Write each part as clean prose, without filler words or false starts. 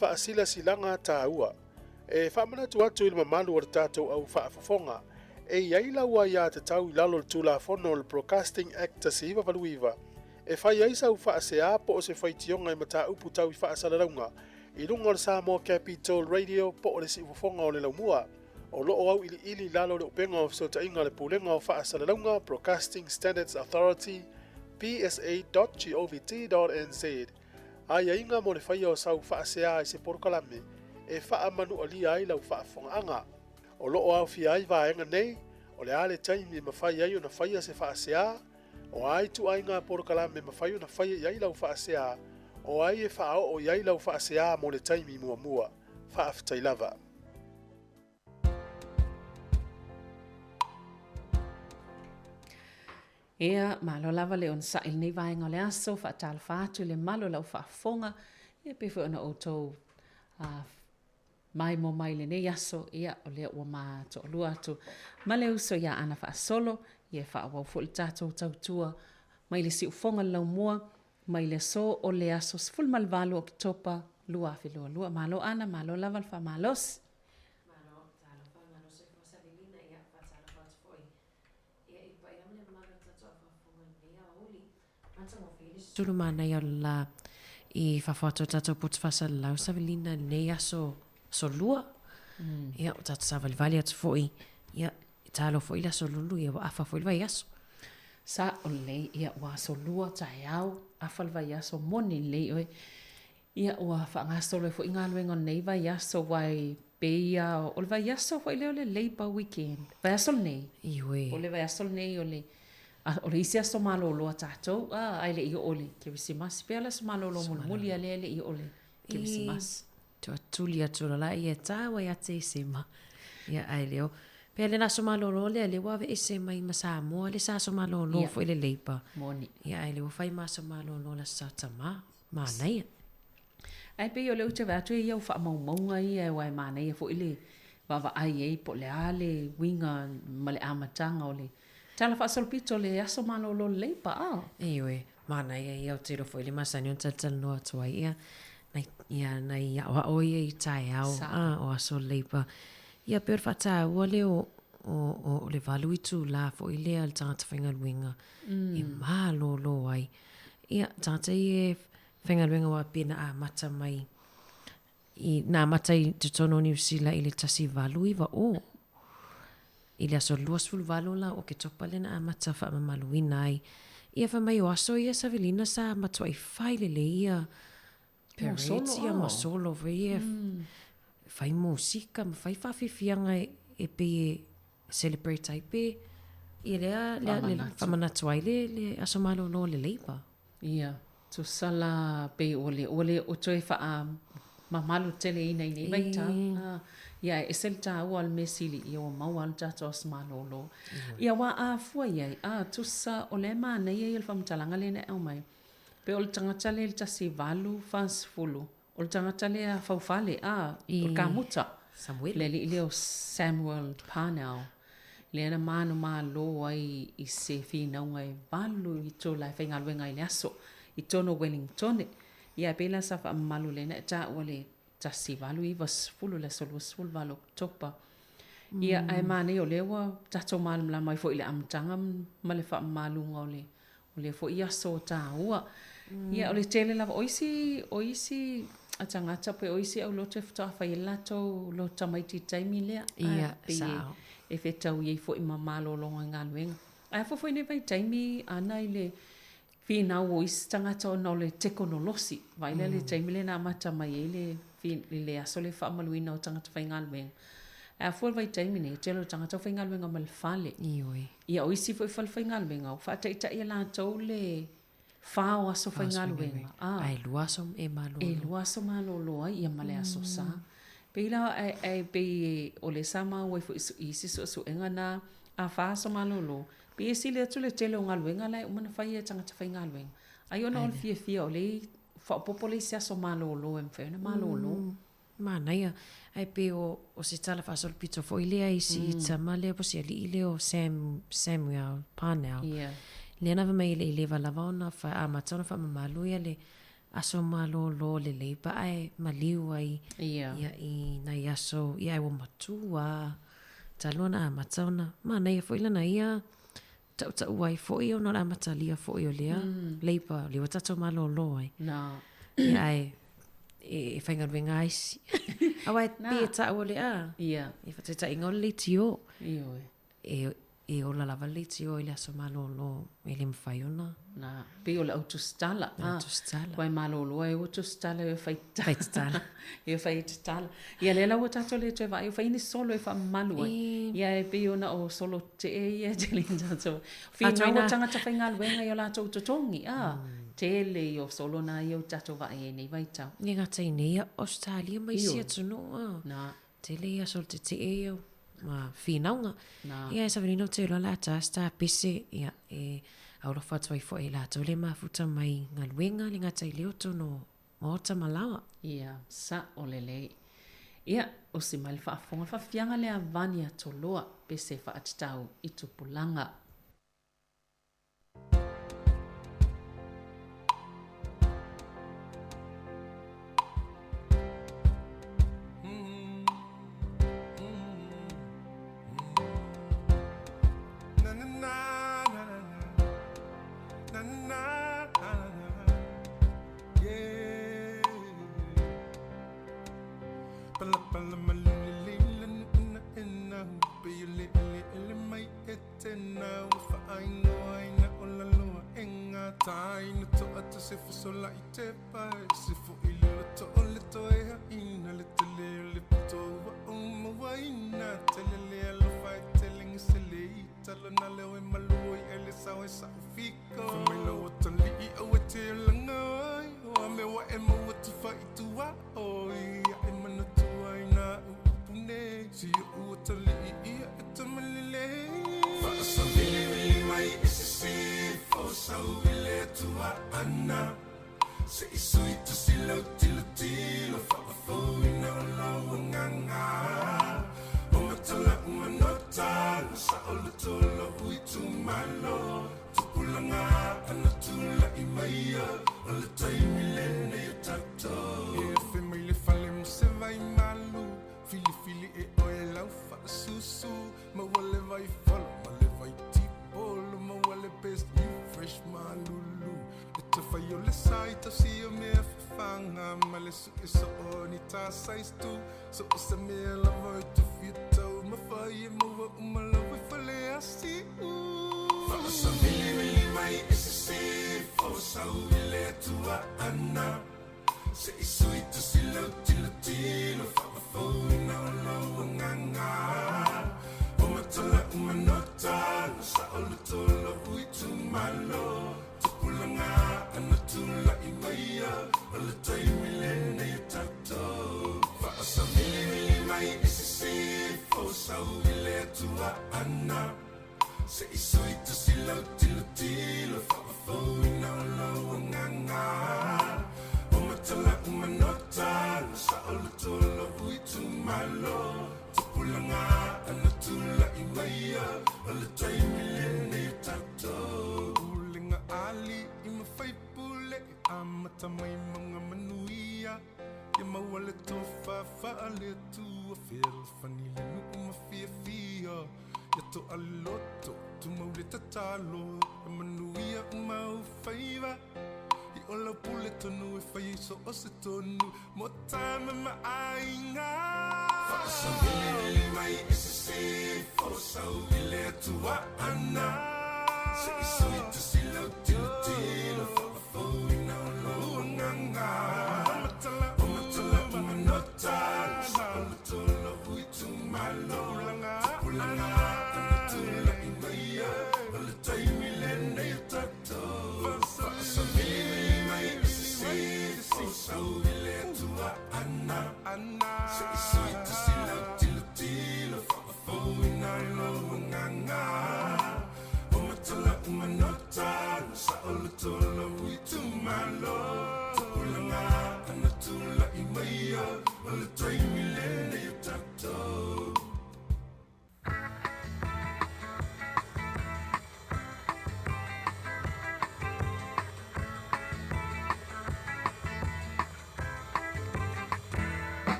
Faasilasilaga taua. E faamanatu atu i le mamalu o le tatou au faafofoga, e i ai lau aiatatau i lalo o le Tulafono o le Broadcasting Act 1989 e fai ai sau faasea po o se faitioga i mataupu tau i faasalalauga i luga o le Samoa Capital Radio po o le Siufofoga o le Laumua. O lo o auiliili i lalo o le upega o fesootaiga a le Pulega o Faasalalauga, Broadcasting Standards Authority, psa.govt.nz. Aiaiga mo le faia o sau faasea i se polokalame e faamanualia ai lau faafofogaaga. O lo o aofia ai vaega nei, o le a le taimi e mafai ai ona faia se faasea, o a ituaiga polokalame e mafai ona faia i ai lau faasea, o ai e faaoo i ai lau faasea mo le taimi muamua. Faafetai lava. Ia, malo lava le onosai i lenei vaega o le aso, faatalofa atu i le malu o lau faafofoga, ia pei foi ona outou uh, maimoa mai i lenei aso, ia, o lea ua ma toalua atu ma le uso ia Ana Faasolo, ia e faaauau foi le tatou tautua mai le siufofoga le laumua, mai le aso o le aso 18 o Oketopa 2022. Malo Ana, malo lava le faamalosi. Malo, talofa, malo soifua Savelina, ia faatalofa atu foi Ia i paia ma le mamalu o le tatou au faafofoga i lenei aoauli. Matagofie le sulu manaia o le la i fafo atu o le tatou potu faasalalau Savelina i lenei aso, aso lua. Ia ua tatou savalivali atu foi, ia e talo foi le aso lulu, ia ua afa foi le vaiaso. Sao lelei, ia ua aso lua taeao, afa le vaiaso, moni lelei oe. Ia, ua faagasolo ai foi galuega o lenei vaiaso, aua e pei lava o le vaiaso foi lea o le Labour Weekend. Vaiaso lenei? Ioe. O le vaiaso lenei o le, o le isi aso malolo a tatou, a, ae le i oo i le Kerisimasi. Pei o le aso malolo mulimuli lava lea e le i oo i le Kerisimasi. Ua tuli atu loa la ia tāua ia Tesema. Ia, ae le o. Pei o le aso malolo lea, lea ua aveese mai ma Samoa le isi aso malolo foi le Labour. Moni. Ia, ae lea ua fai ma aso malolo le Aso Sa Tama. Manaia. Ae pei o lea ou te vaai atu e i ai au faamaumauga ia aua e manaia foi le vaavaai i ai po o le a le uiga ma le amataga o le Tala Faasolopito o le Aso Malolo Leipa, a? Ioe, manaia ia, ou te iloa foi le masani ona talatalanoa atu ai ia nai, ia nai aoao ia i taeao, a, o aso Leipa. Ia pei o le faataua lea o, o, o le 8 itula foi lea a le tagata faigaluega e malolo ai. Ia, tagata ia e faigaluega aua pei na amata mai i, na amata i totonu o Niu Sila i le 1890. I le aso 28 la o Oketopa lea na amata faamamaluina ai. Ia fai mai o aso ia Savelina sa matuai fai lelei ia parades ia ma solo foi ia fai musika ma fai faafiafiaga e pei e celebrate ai pe ia lea lea faamanatu ai le le aso malolo o le Labour. Ia, tusa la pei ua le ua le o toe faa mamalu tele ina i nei vaitau. Ah, ia e ese le taua o le mea sili ia ua maua lava le tatou aso malolo. Ia aua a fua i ai, ah, tusa o lea e manaia ia le faamatalaga lea na e aumai, pei o le tagata lea i le 1840 O le tagata lea faufale, a, o le kamuta. Samuel. Le alii lea o Samuel Parnell, lea na manumalo ai i se finauga e 8 itula e faigaluega ai i le aso i totonu o Wellingtone. Ia, e pei la sa faamamalu lea na e taua le 1890 le aso 28 o Oketopa. Ia, ae manaia o lea ua tatou malamalama ai foi i le amataga ma le faamamaluga o le O lea foi aso taua. Ia, o le tele lava o isi, o isi tagata pe o isi aulotu e faatoa fai ai le latou lotu tamaiti i le taimi lea. Ia, sao. E fetaui ai foi ma malologa i galuega. Ae a foi nei vaitaimi ana i le finau o isi tagata ona o le tekonolosi. Vaai la i le taimi lea na amata mai ai le, le aso lea faamamaluina o tagata faigaluega. Ae a fua i le vaitaimi nei, tele o tagata ua faigaluega mai le fale. Ioe. Ia, o isi foi falefaigaluega, ua faataitai e latou le fa o aso faigaluega. A e lua aso e malolo. E lua aso malolo ai, ia ma le aso Sa. Pei la, ae pei o lea sa maua ai foi i isi suesuega na, a fa aso malolo, pei e sili atu le tele o galuega la e uma ona fai e tagata faigaluega. Ai ona o le fiafia o lea e faaopoopo le isi aso malolo e mafai ona malolo. Manaia. Ae pei o, o se tala faasolopito foi lea i si tama lea po o si alii lea o Sam, Samuel Parnell. Yeah. Lea na fai mai e le i leva lava ona fa, amata ona faamamalu ia le. aso malōlō o le Labour ae maliu ai ia i nai aso ia ae ua matua talu ona amata ona manaia foi lana ia taʻutaʻu ai foi ona o le amatalia foi o lea Labour lea ua tatou malōlō ai. Ia ae e faigaluega ai isi. Aua e pei e taua o le a. Ia. E faataitaiga o le leitio. Ioe. E, e ola lava le leitio i le aso malōlō, e le mafai ona. Na, pei o le au tusitala. Au tusitala. Aua e malōlō ai ua tusitala e fai tatala. Fai tatala. E fai tatala. Ia lea la ua tatou le toe vaai, ua fai ni solo e faamamalu ai. Ia e pei ona o solo tetee ia e tele ina tatou. Finau o tagata faigaluega i o latou totogi, a, tele ia o solo na ia ua tatou vaai ai i nei vaitau. E gata i nei Ausetalia ma isi atunuu, a. Na. Tele ia solo tetee ia ma finauga. Na. Ia e savalina ou te iloa la ta sta pese, ia e aulofa atu ai foi i latou le mafuta mai galuega le gata i lea o totonu o Maota ma laoa. Ia, sa'o lelei. Ia, usi mai le faafofoga faafiaga le avani atoloa pese faatatau i tupulaga.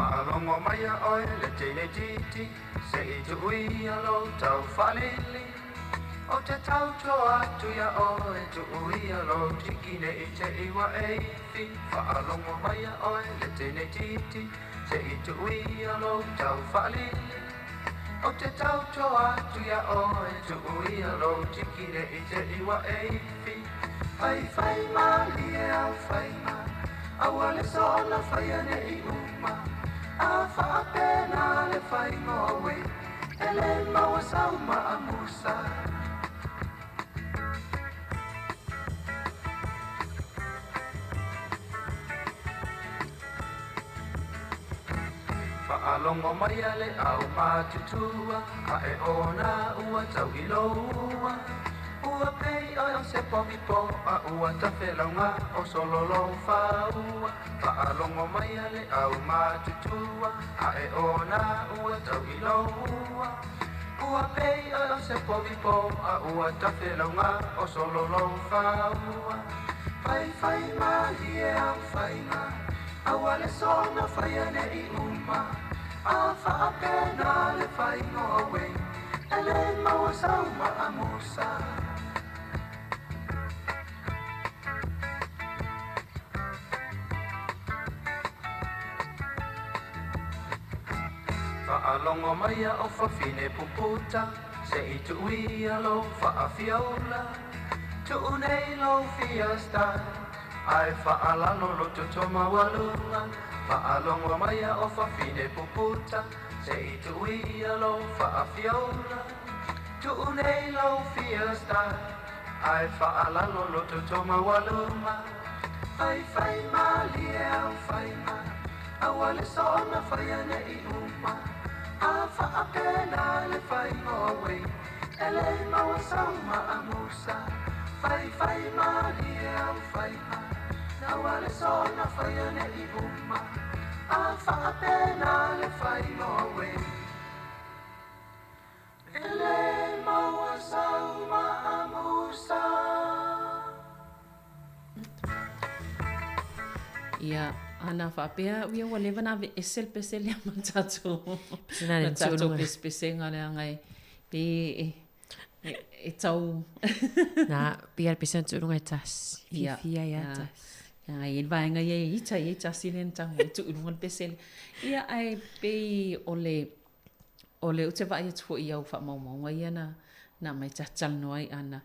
Faalogo maia oe le teine itiiti Se i tuuia lou taufaalili Ou te tautua atu iā oe Tuuia lou tiki ne i te i ua e ifi Faalogo maia oe le teine itiiti Se i tuuia lou taufaalili Ou te tautua atu iā oe Tuuia lou tiki ne i te i ua e ifi Faifai malie au faiga Aua le soona faia ne i uma A faapena le faiga oe E le maua sau maamusa Faalogo maia le aumatutua Ae ona ua tau i lou ua Ua pei oe o se povi poa Ua tafe lauga o solo lou faua Faalogo maia le aumatutua Ae ona ua tau i lou ua Ua pei oe o se povi poa Ua tafe lauga o solo lou faua Faifai malie au faiga Aua le soona faia ne i uma A faapena le faiga oe E le maua sau maamusa Faalogo maia o fafine puputa Se i tuuia lou faafiaula Tuu nei lou fia style Ae faalalo lou toto maualuga Faalogo maia o fafine puputa Se i tuuia lou faafiaula Tuu nei lou fia style Ae faalalo lou toto maualuga Faifai malie au faiga Aua le soona faia ne i uma A faapena le faiga oe E le maua sau maamusa Faifai malie au faiga Aua le soona faia ne i uma A faapena le faiga oe E le maua sau maamusa. Ia, ana faapea, ia ua leva na aveese le pese lea ma tatou, ma tatou pesepesega leaga e, pe e, e, e tau... Na, pia le pese na tuunuga e tasi. Ia, Fiafia ia tasi. Ia, i le vaega ia e ita i ai tasi lea na tago ai tuu i luga le pese lea. Ia, ae pei o le, o le ou te vaai atu foi i au faamaumauga ia na, na aumai ta te talanoa ai ana.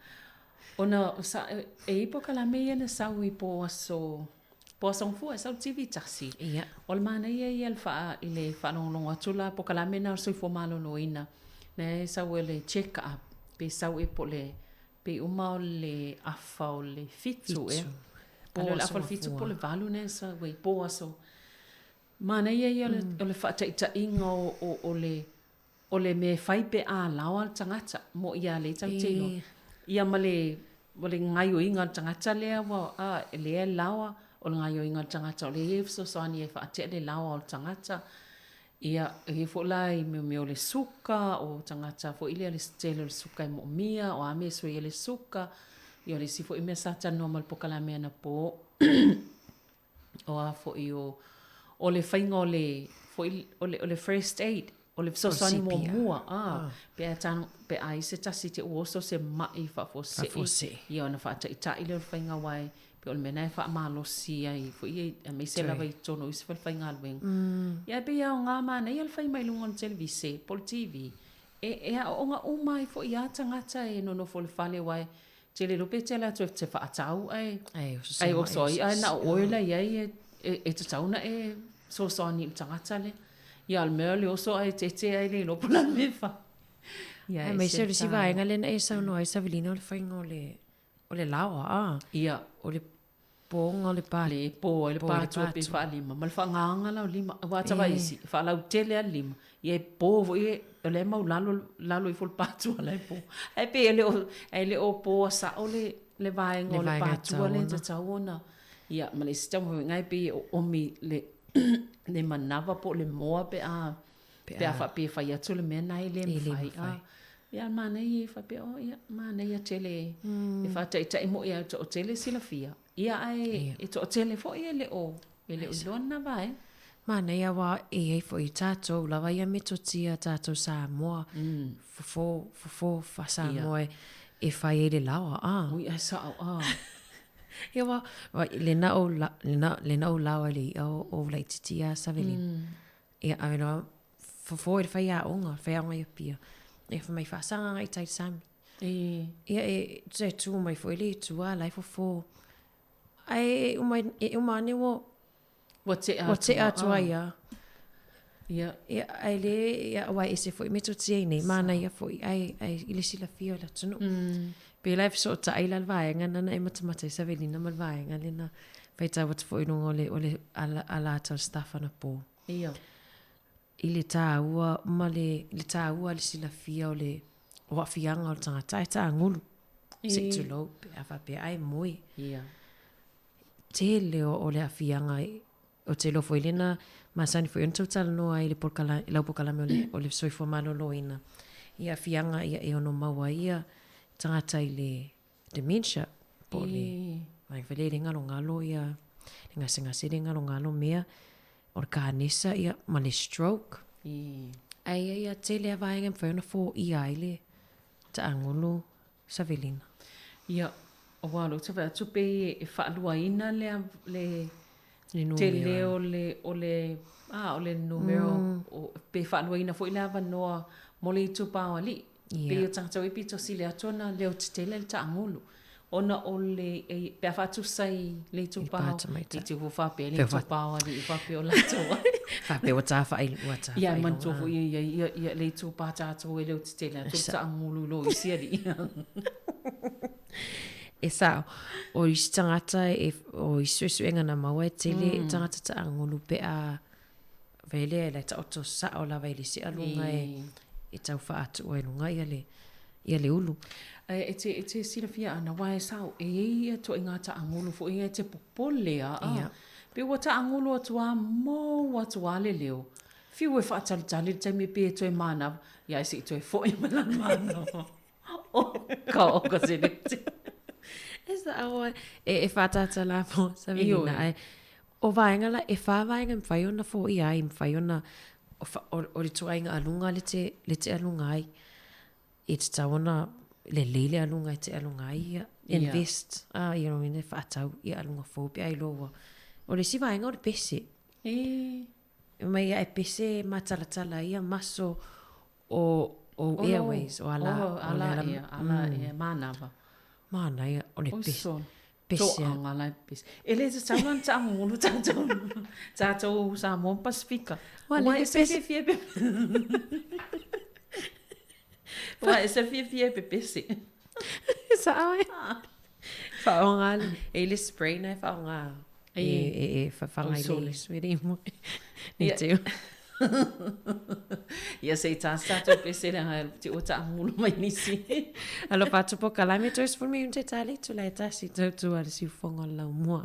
Ona sa, e i ai polokalame ia na sau i po aso, po aso Gafua e sau i le TV tasi. Ia. O le manaia ia i le faa, i le faalogologo atu la polokalame na o le soifua maloloina, na e sau e le check up, pe sau ea po o le, pei uma o le afa o le fitu ea. Po o le afa o le fitu po o le valu na e sau ai, po aso. Manaia ia o le faataitaiga o le o le mea e fai pe a laoa le tagata mo ia lea tatou te iloa. Ia ma le ma le gaioiga o le tagata lea ua a lea e laoa o le gaioiga o le tagata o lea e fesoasoani e faatea le laoa o le tagata. Ia e i ai foi la i mea o le suka o tagata foi lea le tele o le suka e moomia o a mea e sui ai le suka. Ia o le isi foi mea sa talanoa ma le polokalame anapo O a foi o, o le faiga o le, foi, o le, o le first aid, o le fesoasoani muamua, a, ah. pe a tano, pe a i se tasi te ua oso se ma'i faafuasei, Faafuasei. ia ona faataitai lea o le faiga aua e, pei o le mea lena e faamalosi ai foi ia, aemaise lava i totonu o isi falefaigaluega. Ia e pei e aoga manaia le fai mai i luga o le televise po o le TV, e, e aooga uma ai foi lava tagata e nonofo i le fale aua e Tele iloa pe tele atu e te faatau ae ae oso ai ae na o oe la i ai e tatau ona e fesoasoani i le tagata lea. Ia o le mea o le oso ae tete ae le iloa po o le a le mea e fai. Ia Aemaise o le isi vaega lea na e saunoa ai Savelina o le faiga o le o le laoa a. Ia. O le Poga o le pa. Le po ai le patua pe faalima ma le faagaga la o lima. Aua ta vaai isi, e faalautele lava le lima. Ia e po foi e, o lea e mau lalo, lalo ifo le patua la e po. Ae pei e le o, e le o poa sao le, le vaega o le patua lea e tatau ona. Ia, ma le isi taumafaiga e pei e oomi le, le manava po o le moa pe a, pe a faapea e fai atu le mea lena e le mafai. A, ia, manaia e faapea, oh, ia, manaia tele e faataitai moi lava e toatele silafia, ia, ae e toatele foi e le o, e le o iloa lena vaega. Manaia aua e i ai foi tatou lava ia metotia tatou Samoa, fofo, fofo faa-Samoa e fai ai le laoa, a. Ui ae sao, a. Ia aua, lena ou, lena ou laoa i le i'a o laitiiti ia Savelina. Ia ave loa fofo i le faiaoga, faiaoga i Apia. Ia fai mai faasaga agai i tai i le sami. Ia e e tu mai foi le itu a la e fofo. Ae e uma e uma ane ua Ua tea ua tea atu ai lava. Ia. Ia ae le ia aua e ese foi metotia i nei, manaia foi ae ae i le silafia o le atunuu. Pei la e fesootai la le vaega lena na e matamata ai Savelina ma le vaega lena faitau atu foi i luga o le o le ala alata o le staff anapo. Ia. I le taua ma le i le taua le silafia o le o aafiaga o le tagata ae taagulu. Se i tulou pe a faapea ae moe. Ia. Tele o, o le aafiaga ou te iloa foi lena masani foi ona tou talanoa ai i le polokala, i lau polokalame o le, o le soifua maloloina i aafiaga ia e ono maua ai ia tagata i le dementia po o le vaega foi lea i le galogalo ia le gasegase le galogalo mea o le kanesa ia ma le stroke. Ae i ai lava tele lava vaega e mafai ona foia ai le taagulu Savelina. Ia, aua o lea ou te vaai atu pei e faaluaina le le tele o le o le a o le numera o pe faaluaina foi le avanoa mo le itupa o alii. Pei o tagata e pito sili atu ona leo tetele le taagulu. Ona o le pe a faatusa i le itupa o i te ua faapea le itupa o alii faapea o latou. Faapea ua tafai ua tafai. Ia manatua foi e i ai ia ia le itupa tatou e leo tetele atu le taagulu i lo isi alii. E sao, o isi tagata e, o isi suesuega na maua e tele tagata taagulu pe a Vele la e taoto sao lava i le isi aluga e, e tau faatuua i luga ia le, ia le ulu. E, e te, e te silafia ana, aua e sao, e i ai ia ituaiga taagulu foi ia e te popole a, a. Ia. Pe ua taagulu atu a, mou atu a le leo. Fiu e faatalitali le taimi pe toe manava, ia ae se i toe foi mai lana manava. Oka oka se leo. E sao, e, e whātātā la mo Savelina. Ai, o vaega la, e whā vaega mawhai ona foia ai, mawhai ona, o, o, o le tuaiga alunga le te, le te alunga ai. E te tau ona, le lei le alunga e te alunga ai, ia, invest, yeah. ah, ia ine whaatau, ia alunga fou pe ai loa. O le si vaega o le pese. E. Mai ia e pese matalatala ia maso o o airways o ala o ala ia ala ia manava manaia o le pese pese toaga la e pese e le tatau la ona taagugulu tatou tatou Samoa ma Pasifika aua e se fiafia e aua e se fiafia e pepese sao e faaaoga e i le spray na e faaaoga E, e, e fafaga i le sweaty mo. Ni teu. Ia se i tasi tatou pese leaga te ua taagulu mai nisi. Alofa atu polokalame toe sefulu minute tali tula e tasi tautua le siufofoga o le laumua.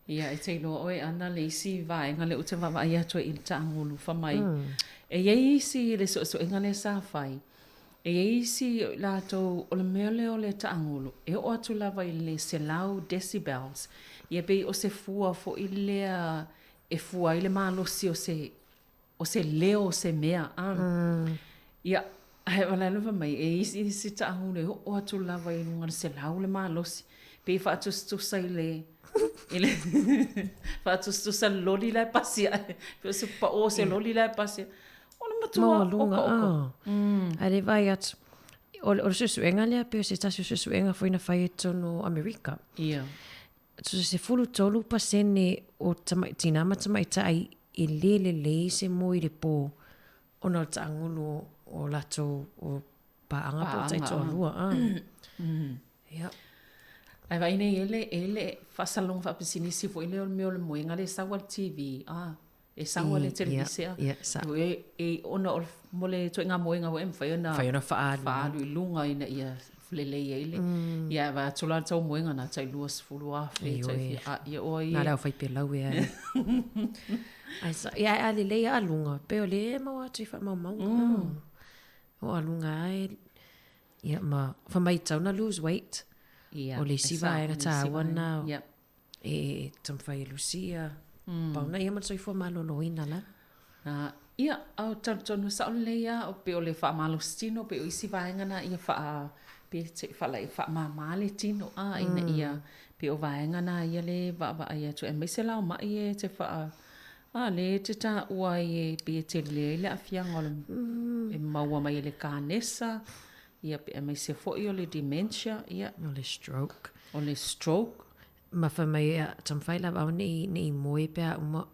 Ia, e te iloa oe ana le isi vaega lea ou te vaavaai atu ai i le taagulu mai. E i ai isi i le suesuega lea sa fai, e i ai isi o i latou o le mea lea o le taagulu, e oo atu lava i le 100 decibels, ia pei o se fua foi lea e fua ai le malosi o se o se leo o se mea a. Ia, ae o le ala fai mai, e i ai isi taagulu e oo atu lava i luga o le 100 le malosi, pei e faatusatusa i le i le faatusatusa i le loli la e pasi ae, pei o se pao o se loli la e pasi ae. O le matua okaoka. Ae le vaai atu, o le suesuega lea pei o se tasi o suesuega foi na fai i totonu o Amerika. Ia. So 13% o tamai, tinā ma tamaitai e le lelei se moe i le pō ona o le taagulu o latou o paaga po o taitoalua. Ah. Ia. Ae vaai nei e le, e le faasalalauga faapisinisi foi lea o le mea o le moega lea e sau lava i le TV. Ah. E sau lava i le televise a. Ia, sa. E, ona o le, mo le ituaiga moega foi e mafai ona mafai ona faaalu. Faaalu i luga ina ia lelei ai le. Ia ae vaai atu la le tau moega na tai 20,000 tai fia, a ia o ai. Na le aufaipelau ea. Ae sa, ia ae a lelei lava luga, pei o lea e maua atu i faamaumauga. O a luga lava e, ia ma, fai mai e tatau ona lose weight. Ia. O le isi vaega taua lena. Ia. E taumafai e lusi ia pauna ia ma le soifua maloloina lava. A, ia, a o talitonu sao lelei lava, pei o le faamalosi tino, pei o isi vaega na ia faa, pe se i faalaei faamama le tino, a, ina ia, pei o vaega na ia le vaavaai atu, aemaise la o mai e te faa, a, lea e te taua ai e pei e tele ai le aafiaga o le, e maua mai e le kanesa, ia, pe aemaise foi o le dementia, ia. O le stroke. O le stroke. Ma fai mai e taumafai lava aua ne i moe pe a uma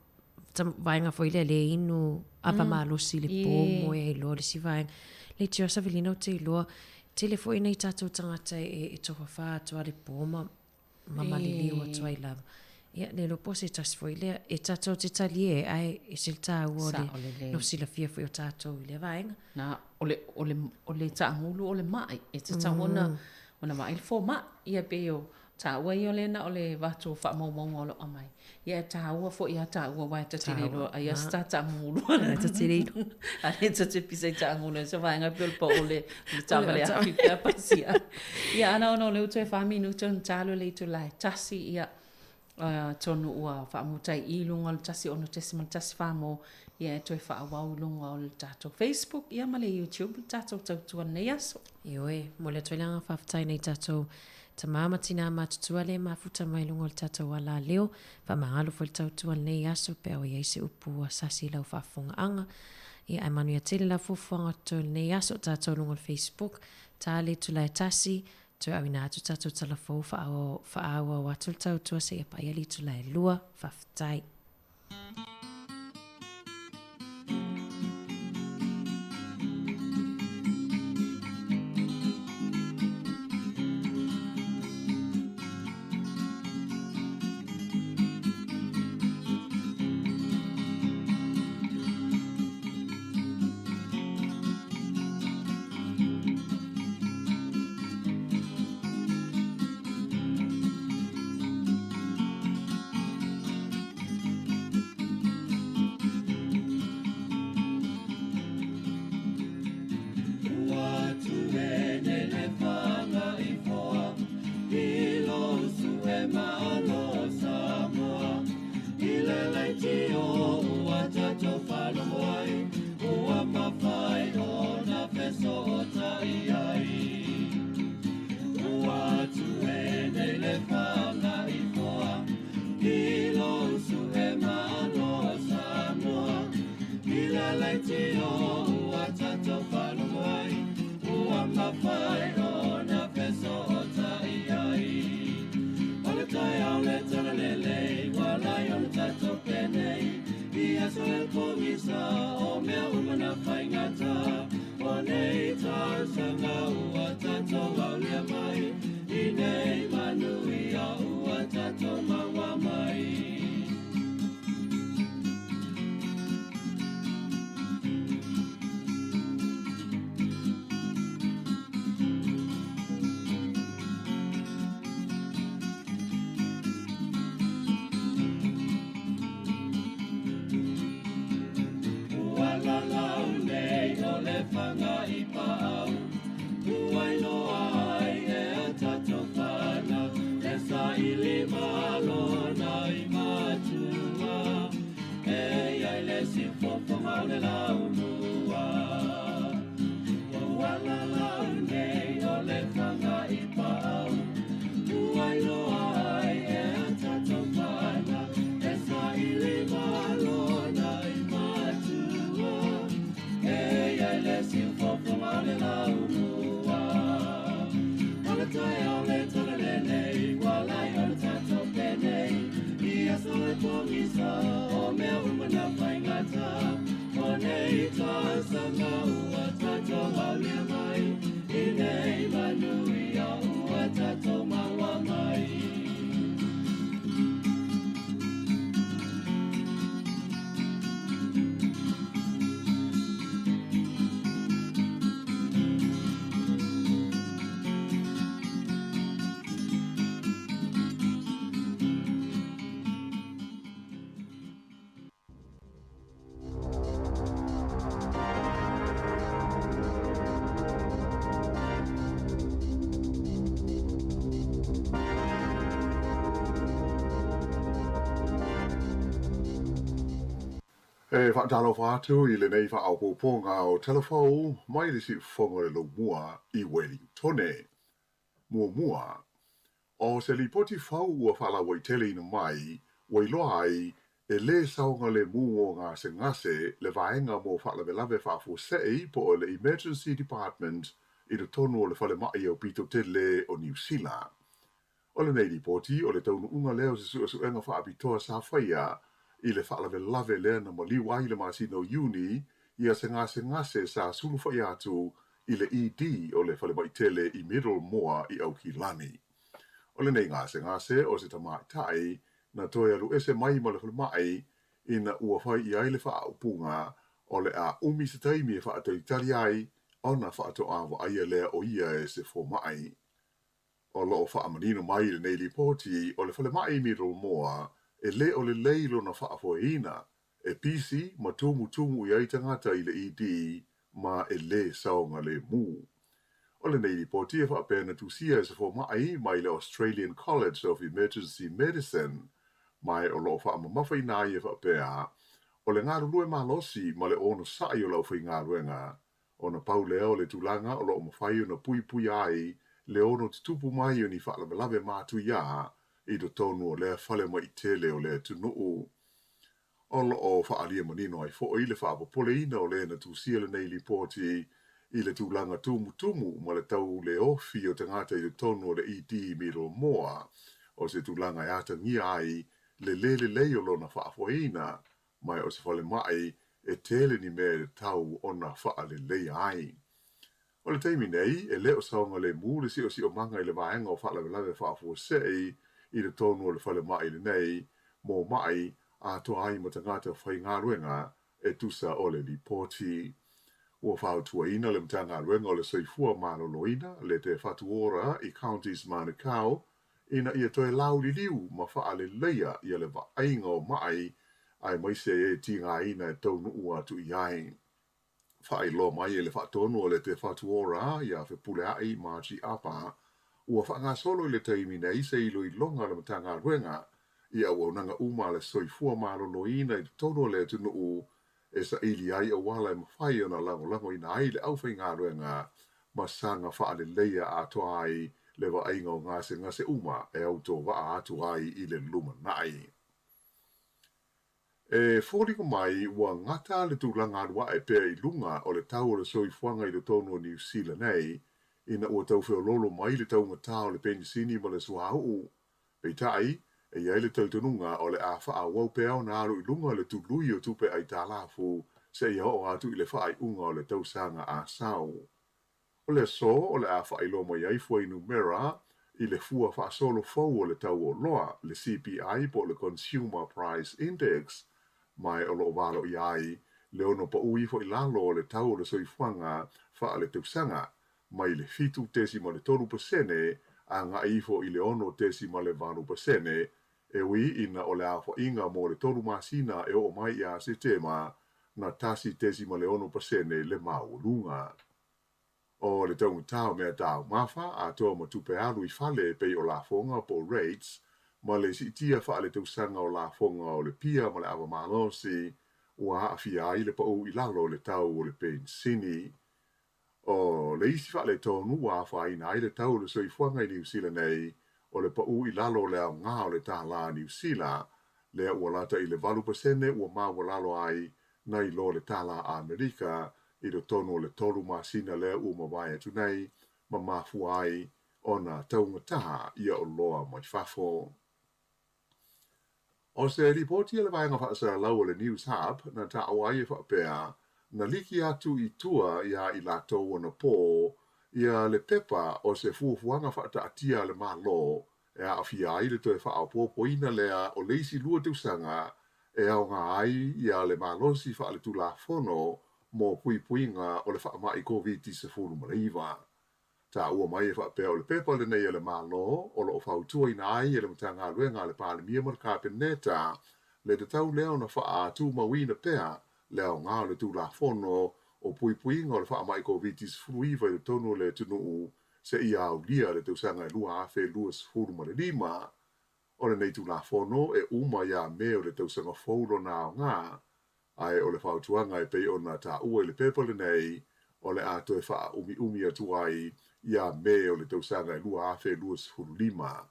vaega foi lea le inu ava malosi i le pō moe ai loa le isi vaega. Leitioa Savelina ou te iloa tele foi nai tatou tagata e tofafa atu lava le pō ma ma maliliu atu ai lava. Ia, le iloa po o se tasi foi lea e tatou te talie ae ese le taua o le no silafia foi o tatou i lea vaega. Na, o le, o le, o le taagulu o le mai, e tatau ona, ona vaai le fomai, ia pei o taua ia o lea na o le avatu o faamaumauga o lo o aumai. Ia e taua foi ia taua aua e ta te le iloa ai a se ta taagulu. E ta te le iloa. A lea ta te pisa i taagulu ai se vaega pei o le pao o le taavale afi pe a pasi ae. Ia ana ona o lea ua toe fa minute ona ta alu le itula e tasi ia atonu ua faamuta i i luga o le 1.14 mo ia e toe faaauau i luga o le tatou Facebook ia ma le YouTube le tatou tautua i lenei aso. Ioe, momoli atu ai le agaga faafetai nai tatou Tama ma tinā matutua lea e mafuta mai luga o le tatou ala leo, faamagalo foi le tautua i lenei aso pe a ua i ai se upu ua sasi i lau faafofogaaga. Ia, ae manuia tele lau fuafuaga o totoe i lenei aso, tatou luga o le Facebook, ta le itula e tasi, toe auina atu tatou tala fou faaauau atu le tautua seia paia le itula e lua. Faafetai. siufofoga o le laumua. Ua uala lau nei o le faga i paau, ua iloa ai e a tatou pana, e saili malona i matua. E iai le siufofoga o le laumua. O le taeao le tala lenei, ua lai o le tatou penei, i aso e pogisa, o mea uma na faigata. O nei tausaga ua tatou aulia mai, i nei manuia ua tatou maua mai. E faatalofa atu i lenei faaopoopoga o Talafou mai le Siufofoga o le Laumua i Welingtone. Muamua, o se lipoti fou ua faalauaiteleina mai ua iloa ai e lē saogalemu o gasegase le vaega mo faalavelave faafuasei po o le Emergency Department i totonu o le Falemai Aupito Tele o Niu Sila. O lenei lipoti o le taunuuga lea o se suesuega faapitoa sa faia i le faalavelave lea na maliu ai i le masina o Iuni ia se gasegase sa sulufaia atu i le ED o le falemai tele i Middlemore i Aukilani. O lenei gasegase o se tamaitai na toe alu ese mai ma le falemai ina ua fai i ai le faaupuga o le a umi se taimi e faatalitali ai ona faatoa vaaia lea o ia e se fomai. O lo o faamanino mai i lenei lipoti o le falemai i Middlemore e lē o lelei lona faafoeina, e pisi ma tumutumu i ai tagata i le ED ma e lē saogalemu. O lenei lipoti e faapea na tusia e se fomai mai le Australian College of Emergency Medicine ma o lo o faamamafaina ai e faapea o le galulue malosi ma le onosai o le aufaigaluega ona pau lea o le tulaga o lo o mafai ona puipuia ai le ono tutupu mai o ni faalavelave matuia i totonu o lea falemai tele o le atunuu. O lo o faaalia manino ai foi le faapopoleina o le na tusia lenei lipoti i le tulaga tumutumu ma le tau le ofi o tagata i totonu o le ED Middlemore, o se tulaga e atagia ai le lē lelei o lona faafoeina, ma o se falemai e tele ni mea e tatau ona faaleleia ai. O le taimi nei, e lē o saogalemu le siosiomaga i le vaega o faalavelave faafuasei i totonu o le falemai lenei mo mai atoa ai ma tagata faigaluega e tusa o le lipoti. Ua fautuaina le Matagaluega o le Soifua Maloloina le Te Whatu Ora i Counties Manukau ina ia toe lauliliu ma faaleleia ia le vaaiga o mai aemaise e tigaina e taunuu atu i ai. Faailoa mai e le faatonu o le Te Whatu Ora ia Fepuleai Margie Apa ua faagasolo i le taimi nei se iloiloga a le Matagaluega i auaunaga uma a le Soifua Maloloina i totonu o le atunuu e saili ai auala e mafai ona lagolagoina ai le aufaigaluega ma saga faaleleia atoa ai le vaaiga o gasegase uma e autovaa atu ai i le lumanai. E foliga mai ua gata le tulaga alu ae pea i luga o le tau o le soifuaga i totonu o Niu Sila nei, ina ua tau feoloolo mai le taugatā o le penisini ma le suauu. Peitai, e i ai le talitonuga o le a faaauau pea ona alu i luga le tului o tupe aitalafu seia oo atu i le faaiuga o le tausaga a sau. O le aso o le a faailoa mai ai fuainumera i le fua faasolo fou o le tau o oloa, le CPI po o le Consumer Price Index, ma o lo o valoia ai le ono paū ifo i lalo o le tau o le soifuaga faaletausaga mai le 7.3% agai ifo i le 6.8%, e ui ina o le aofaiga mo le 3 masina e oo mai ia Setema na 1.6% le maualuga. O le taugatā o mea taumafa atoa ma tupe alu i fale e pei o lafoga po o rates ma le siitia faaletausaga o lafoga o le pia ma le ava malosi. ua aafia ai le paʻu i lalo o le tau o le penisini. O le isi faaletonu ua afaina ai le tau o le soifuaga i Niu Sila nei, o le paʻu i lalo o le aoga o le tālā Niu Sila, lea ua lata i le 8% ua maualalo ai nai lo le tālā Amerika i totonu o le 3 masina lea ua mavae atu nei, ma mafua ai ona taugata ia oloa mai fafo. O se lipoti a le vaega faasalalau o le Newshub na taua ai e faapea, na liki atu i tua iā i latou anapō ia le pepa o se fuafuaga faataatia a le Malo e aafia ai le toe faaopoopoina lea o le isi 2 tausaga e aoga ai ia le malosi faaletulafono mo puipuiga o le faamai Koviti-19. Taua mai e faapea o le pepa lenei a le Malo o lo o fautuaina ai e le Matagaluega a le Palemia ma le Kapeneta le tatau lea ona faatumauina pea le aoga o le Tulafono o Puipuiga o le Faamai Koviti-19 i totonu o le atunuu seia aulia le tausaga e 2025. O lenei Tulafono e uma ia Me o le tausaga fou lona aoga, ae o le fautuaga e pei ona taua i le pepa lenei o le a toe faaumiumi atu ai ia Me o le tausaga e 2025.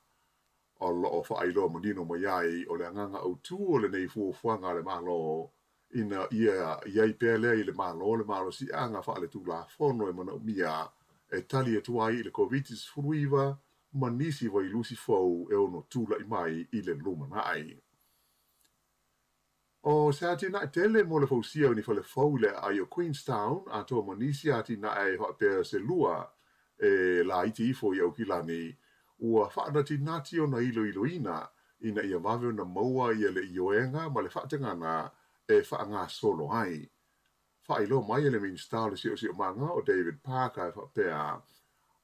O lo o faailoa manino mai ai o le agaga autū o lenei fuafuaga a le Malo ina ia i ai pea lea i le Malo le malosiaga faaletulafono e manaomia e tali atu ai i le Koviti-19 ma nisi vailusi fou e ono tula'i mai i le lumanai. O se atinae tele mo le fausia o ni fale fou i le aai o Queenstown, atoa ma nisi atinae e faapea se lua e laiti ifo i Aukilani, ua faanatinati ona iloiloina ina ia vave ona maua ia le ioega ma le faatagaga e faagasolo ai. Faailoa mai e le Minisita o le Siosiomaga o David Parker e faapea,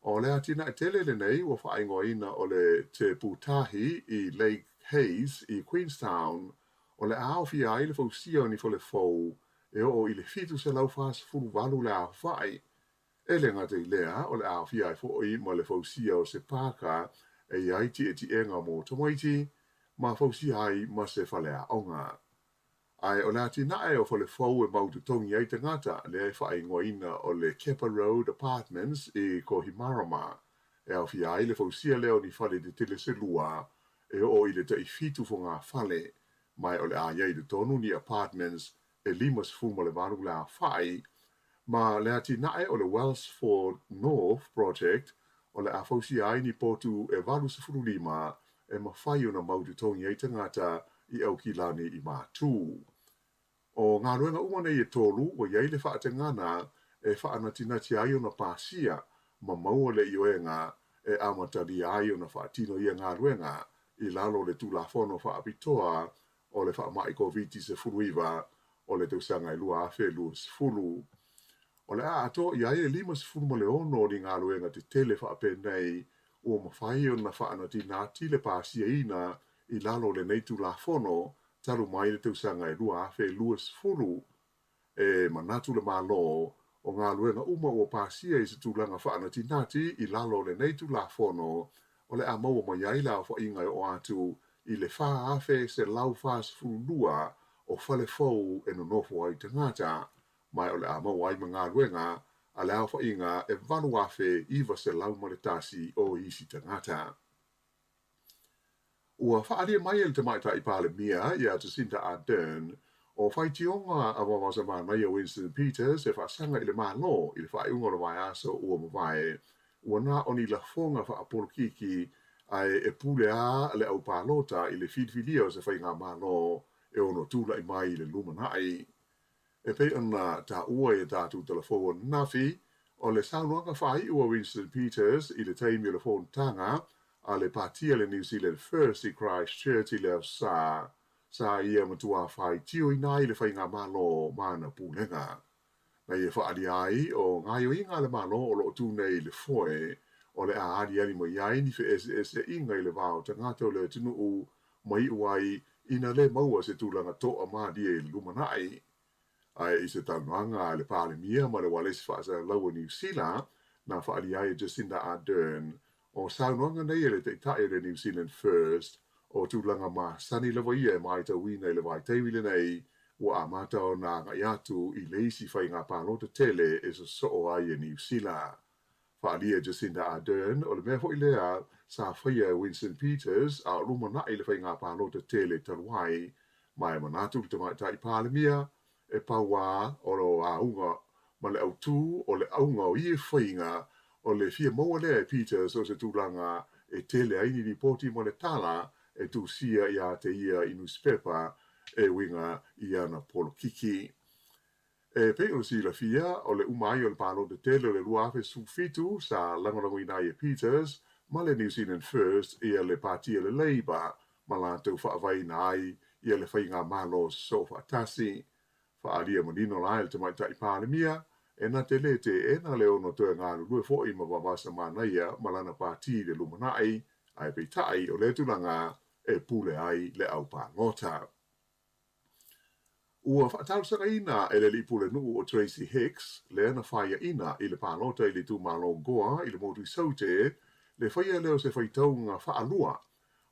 o le atinae tele lenei ua faaigoaina o le Te Pūtahi i Lake Hayes i Queenstown, o le a aofia ai le fausia o ni fale fou e oo i le 748 le aofai. E le gata i lea, o le a aofia ai foi ma le fausia o se pāka e i ai tietiega mo tamaiti, ma fausia ai ma se faleaoga. Ae o le atinae o fale fou e mau totogi ai tagata lea e faaigoaina o le Kepa Road Apartments i Kohimarama, e aofia ai le fausia lea o ni fale tetele se lua e oo i le tai 7 fogafale, ma o le a i ai i totonu ni apartments e 58 le aofai, ma le atinae o le Wellsford North Project o le a fausia ai ni potu e 85 e mafai ona mau totogi ai tagata i Aukilani i Matū. O galuega uma nei e 3 ua i ai le faatagaga e faanatinati ai ona pasia ma maua le ioega e amatalia ai ona faatino ia galuega i lalo o le Tulafono Faapitoa o le Faamai Koviti-19 o le tausaga e 2020. O le a atoa i ai le 56 o ni galuega tetele faapenei ua mafai ona faanatinati le pasiaina i lalo o lenei Tulafono talu mai le tausaga e 2020. E manatu le Malo o galuega uma ua pasia i se tulaga faanatinati i lalo o lenei Tulafono o le a maua mai ai le aofaiga e oo atu i le 4,142 o fale fou e nonofo ai tagata, ma o le a maua ai ma galuega a le aofaiga e 8,901 o isi tagata. Ua faaalia mai e le Tamaitai Palemia ia Jacinda Ardern o faitioga a Vaovaosamanai a Winston Peters e faasaga i le Malo i le faaiuga o le vaiaso ua mavae, ua na o ni lafoga faapolokiki ae e pule a le aupalota i le filifilia o se faigamalo e ono tula'i mai i le lumanai. E pei ona taua i a tatou talafou ananafi, o le saunoaga faaiu a Winston Peters i le taimi o le fonotaga a le Pati a le New Zealand First i Christchurch i le Aso Sa, sa ia matuā faitioina ai le faigamalo ma ana pulega. Na ia faaalia ai o gaoioiga a le Malo o lo o tu nei i le foe, o le a aliali mai ai ni feeseeseaiga i le va o tagata o le atunuu ma iu ai ina le maua se tulaga toamalie i le lumanai. Ae i se talanoaga a le Palemia ma le ualesi faasalalau o Niu Sila, na faaalia ai e Jacinda Ardern, o saunoaga nei e le Taitai o le New Zealand First, o tulaga masani lava ia e matauina i le vaitaimi lenei ua amata ona agai atu i le isi faiga palota tele e sosoo ai e Niu Sila. Faaalia e Jacinda Ardern, o le mea foi lea sa faia e Winston Peters a o lumanai le faiga palota tele talu ai, ma e manatu le Tamaitai Palemia e pau lava o le auga ma le autū o le auga o ia faiga o le fia maua lea e Peters o se tulaga e tele ai ni lipoti ma le tala e tusia iā te ia i nusipepa e uiga i ana polokiki. E pei ona silafia, o le uma ai o le palota tele o le 2017 sa lagolagoina ai e Peters ma le New Zealand First ia le Pāti a le Labour ma latou faavaeina ai ia le faigamalo sosoo faatasi. Faaalia manino la e le Tamaitai Palemia, e na te lē teena le ono toe galulue foi ma vavasa manaia ma lana pāti i le lumanai, ae peitai o lea tulaga e pule ai le au palota. Ua faatalosagaina e le alii pulenuu o Tracy Hicks, lea na faiaina i le palota i le itumalo Gore i le motu i Saute, le faia lea o se faitauga faalua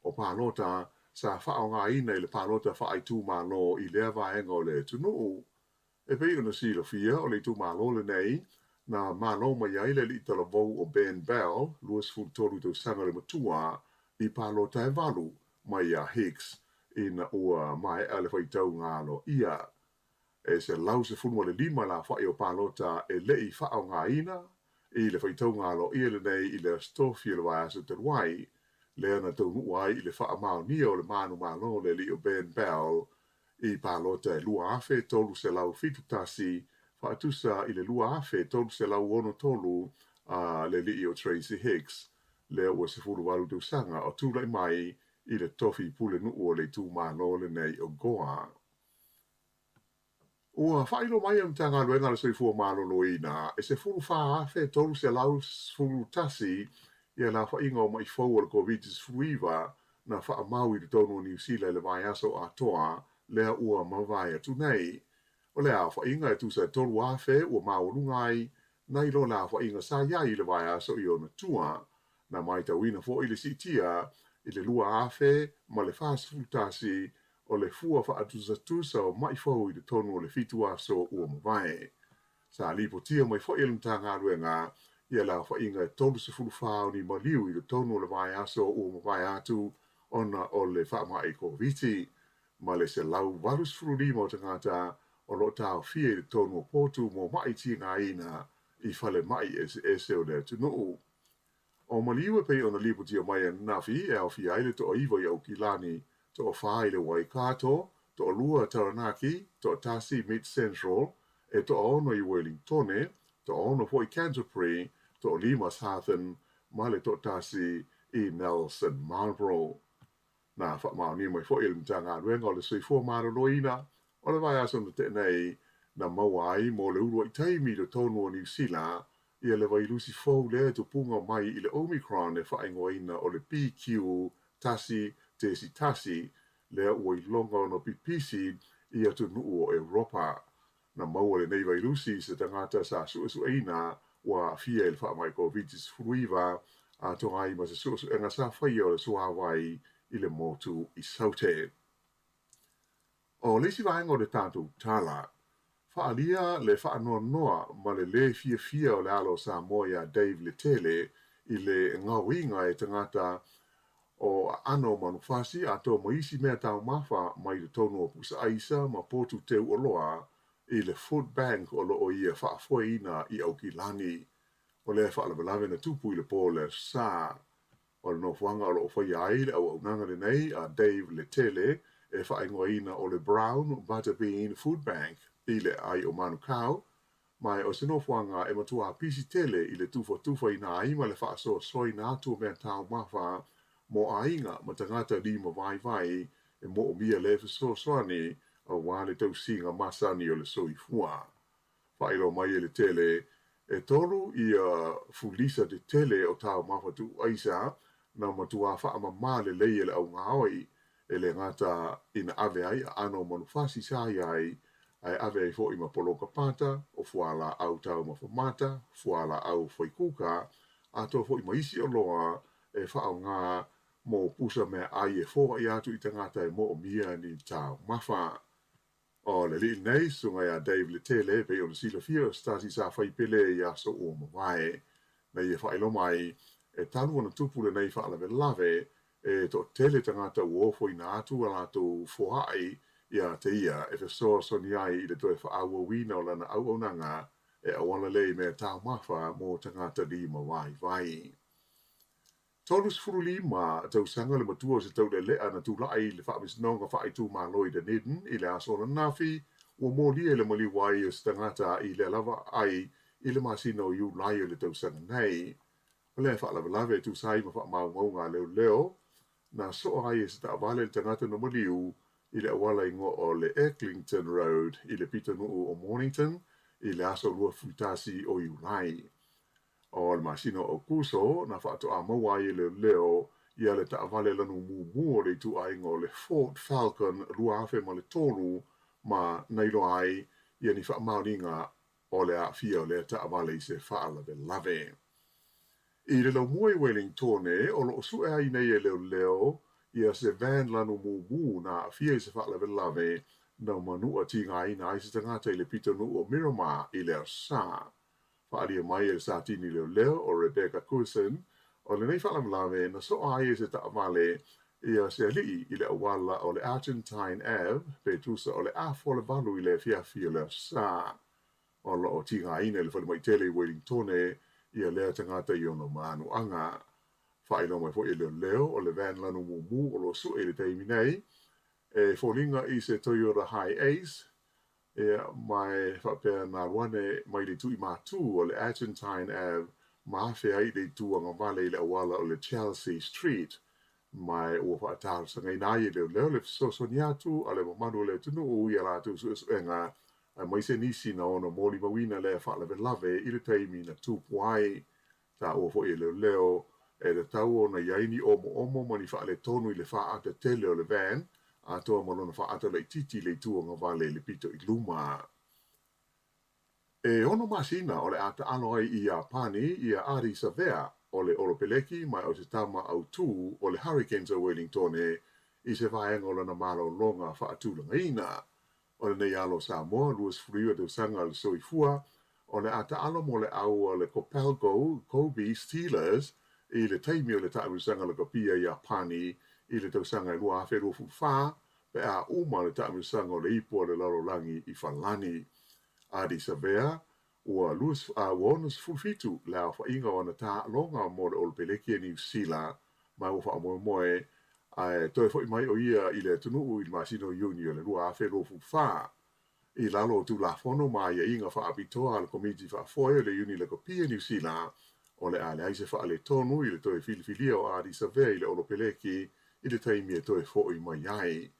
o palota sa faaaogaina i le palota faaitumalo i lea vaega o le atunuu. E pei ona silafia, o le itumalo lenei na malo mai ai le alii talavou o Ben Bell, 23 tausaga le matua, i palota e valu mai iā Hicks ina ua maea le faitauga aloaia. E 115 le aofai o palota e le i faaaogaina i le faitauga aloaia lenei i le Aso Tofi o le vaiaso talu ai, lea na taunuu ai i le faamaonia o le manumalo o le alii o Ben Bell i palota e 2,371 faatusa i le 2,363 a le alii o Tracy Hicks, lea ua 18 tausaga o tulai mai i le tofi pulenuu o le itumalo lenei o Gore. Ua faailoa mai e le Matagaluega a le Soifua Maloloina e 14,311 ia le aofaiga o ma'i fou o le Koviti-19 na faamau i totonu o Niu Sila i le vaiaso atoa lea ua mavae atu nei. O le aofaiga e tusa e 3,000 ua maualuga ai nai lo le aofaiga sa i ai i le vaiaso i ona tua. Na matauina foi le siitia i le 2041 o le fua faatusatusa o ma'i fou i totonu o le fitu aso ua mavae. Sa lipotia mai foi e le Matagaluega ia le aofaiga e 34 o ni maliu i totonu o le vaiaso ua mavae atu ona o le faamai Koviti, ma le 185 o tagata o lo o taofia i totonu o potu mo ma'i tigaina i falemai eseese o le atunuu. O maliu e pei ona lipotia mai ananafi e aofia ai le toaiva i Aukilani, toafa i le Waikato, toalua Taranaki, toatasi Mid Central, e toaono i Wellingtone, toaono foi Canterbury, toalima Southern ma le toatasi i Nelson Marlborough. Na faamaonia mai foi e le Matagaluega o le Soifua Maloloina o le vaiaso na tea nei na maua ai mo le uluai taimi i totonu o Niu Sila ia le vailusi fou lea e tupuga mai i le Omicron e faaigoaina o le BQ.1.1 lea ua iloga ona pipisi i atunuu o Europa. Na maua lenei vailusi i se tagata sa suesueina ua aafia i le faamai Koviti-19 atoa ai ma se suesuega sa faia o le suavai i le motu i Saute. O le isi vaega o le tatou tala, faaalia le faanoanoa ma le lē fiafia o le alo o Samoa iā Dave Letele i le gaoiga e tagata o aano o manufasi atoa ma isi mea taumafa mai totonu o pusa aisa ma potu teu oloa i le Food Bank o lo o ia faafoeina i Aukilani. O lea faalavelave na tupu i le po o le Aso Sa. O le nofoaga o lo o faia ai le auaunaga lenei a Dave Letele e faaigoaina o le Brown Buttabean Food Bank i le aai o Manukau, Ma o se nofoaga e matuā pisi tele i le tufatufaina ai ma le faasoasoaina atu o mea taumafa mo aiga ma tagata lima vaivai e moomia le fesoasoani aua le tausiga masani o le soifua. Faailoa mai e Letele, e tolu ia fulisa tetele o taumafa tuu aisa na matuā faamamā lelei e le augaoi e le gata ina ave ai aano o manufasi sa i ai, ae ave ai foi ma poloka pata, o fualaau taumafa mata, fualaau faikuka, atoa foi ma isi oloa e faaaoga mo pusa meaai e foai atu i tagata e moomia ni taumafa. O le alii lenei, susuga ia Dave Letele, e pei ona silafia o se tasi sa fai pele i aso ua mavae. Na ia faailoa mai, e talu ona tupu lenei faalavelave, e toatele tagata ua ofoina atu a latou foai ia te ia e fesoasoani ai i le toe faaauauina o lana auaunaga e auala lea i mea taumafa mo tagata lima vaivai. 35 tausaga le matua o se taulelea na tulai i le Faamasinoga Faaitumalo i Dunedin i le aso ananafi, ua molia i le maliu ai o se tagata i lea lava ai i le masina o Iulai o le tausaga nei. O lea faalavelave e tusa ai ma faamaumauga a leoleo, na soa ai e se taavale le tagata na maliu i le auala igoa o le Eglinton Road i le pitonuu o Mornington i le aso 21 o Iulai. O le masina o Aokuso na faatoa maua ai e leoleo ia le taavale lanu mumu o le ituaiga o le Ford Falcon 2003 ma na iloa ai ia ni faamaoniga o le aafia o lea taavale i se faalavelave. I le laumua i Welingtone, o lo o sue ai nei e leoleo ia se van lanu mumu na aafia i se faalavelave na manua tigaina ai se tagata i le pitonuu o Miramar i le aso Sa. Faaalia mai e le Satini Leoleo o Rebecca Coulson, o lenei faalavelave na soa ai e se taavale ia se alii i le auala o le Argentine Ave pe tusa o le afa o le valu i le afiafi o le Aso Sa. O lo o tigaina i le falemai tele i Welingtone ia lea tagata i ona manuaga. Faailoa mai foi e leoleo o le van lanu mumu o lo o sue i le taimi nei e foliga i se Toyota HiAce Ia, ma e faapea na alu ane mai le itu i Matū o le Argentine Ave ma afe ai i le itu agavale i le auala o le Chelsea Street, ma e ua faatalosagaina ai e leoleo le fesoasoani atu a le mamalu o le atunuu i a latou suesuega aemaise nisi na ono molimauina lea faalavelave i le taimi na tupu ai. Taua foi e leoleo, e tatau ona i ai ni omoomo ma ni faaletonu i le faaata tele o le van, atoa ma lona faaata laitiiti i le itu agavale i le pito i luma. E ono masina o le a taalo ai i Iapani ia Ardie Savea o le Olopeleki ma o se tama autū o le Hurricanes o Wellingtone i se vaega o lana malologa faatulagaina. O lenei alo o Samoa, 29 tausaga le soifua, o le a taalo mo le au a le Kopelco Kobe Steelers i le taimi o le taamilosaga lakapia i Iapani i le tausaga e 2024 pe a uma le taamilosaga o le Ipu a le Lalolagi i Falani. Ardie Savea, Ua 67 le aofaiga o ana taaloga mo le Olopeleki a Niu Sila, ma ua faamoemoe ae toe foi mai o ia i le atunuu i le masina o Iuni o le 2024. I lalo o Tulafono ma aiaiga faapitoa a le Komiti Faafoe o le Iuni Lakapi a Niu Sila, o le a leai se faaletonu i le toe filifilia o Ardie Savea i le Olopeleki i le taimi e toe foi mai ai.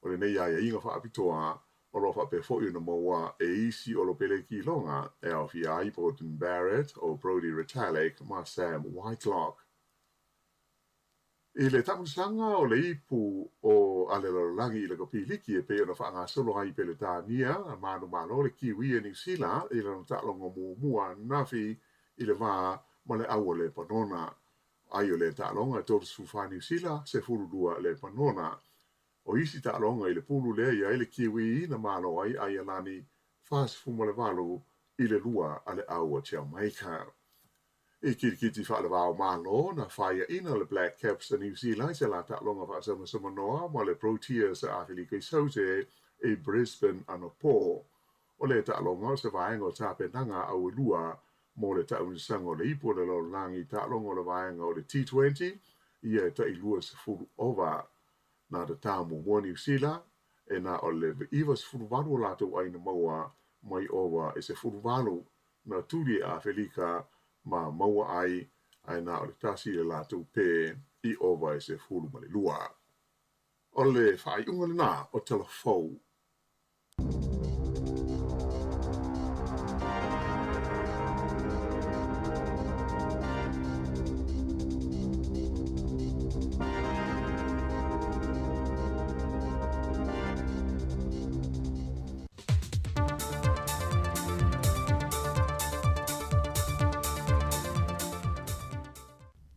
O lenei aiaiga faapitoa, O lo o faapea foi ona maua e isi Olopeleki iloga e aofia ai Beauden Barrett, o Brodie Retallick ma Sam Whitelock. I le taamilosaga o le ipu o a le lalolagi i le kapiliki e pei ona faagasolo ai i Peletania, manumalo le Kiwi e Niu Sila i lana taaloga muamua ananafi i le va ma le au o Lepanona. Ai o lea taaloga e 34 Niu Sila, 12 Lepanona. O isi taaloga i le pulu lea i ai le Kiwi na malo ai Aialani 48 i le 2 a le au a Jamaica. I kilikiti faalevao malo na faiaina le Black Caps a Niu Sila i se la taaloga faasamasusamanoa ma le Proteas a Afelika i Saute i Brisbane anapo. O le taaloga o se vaega o tapenaga auelua mo le taamilosaga o le ipu o le lalolagi taaloga o le vaega o le T20 ia e tai 20 ova. Na tatao muamua Niu Sila, e na o le 98 o latou ai na maua mai ova e 18 na tuli e Afelika ma maua ai, ae na o le tasi le latou pe i ova e 12. O le faaiuga lena o Tala Fou.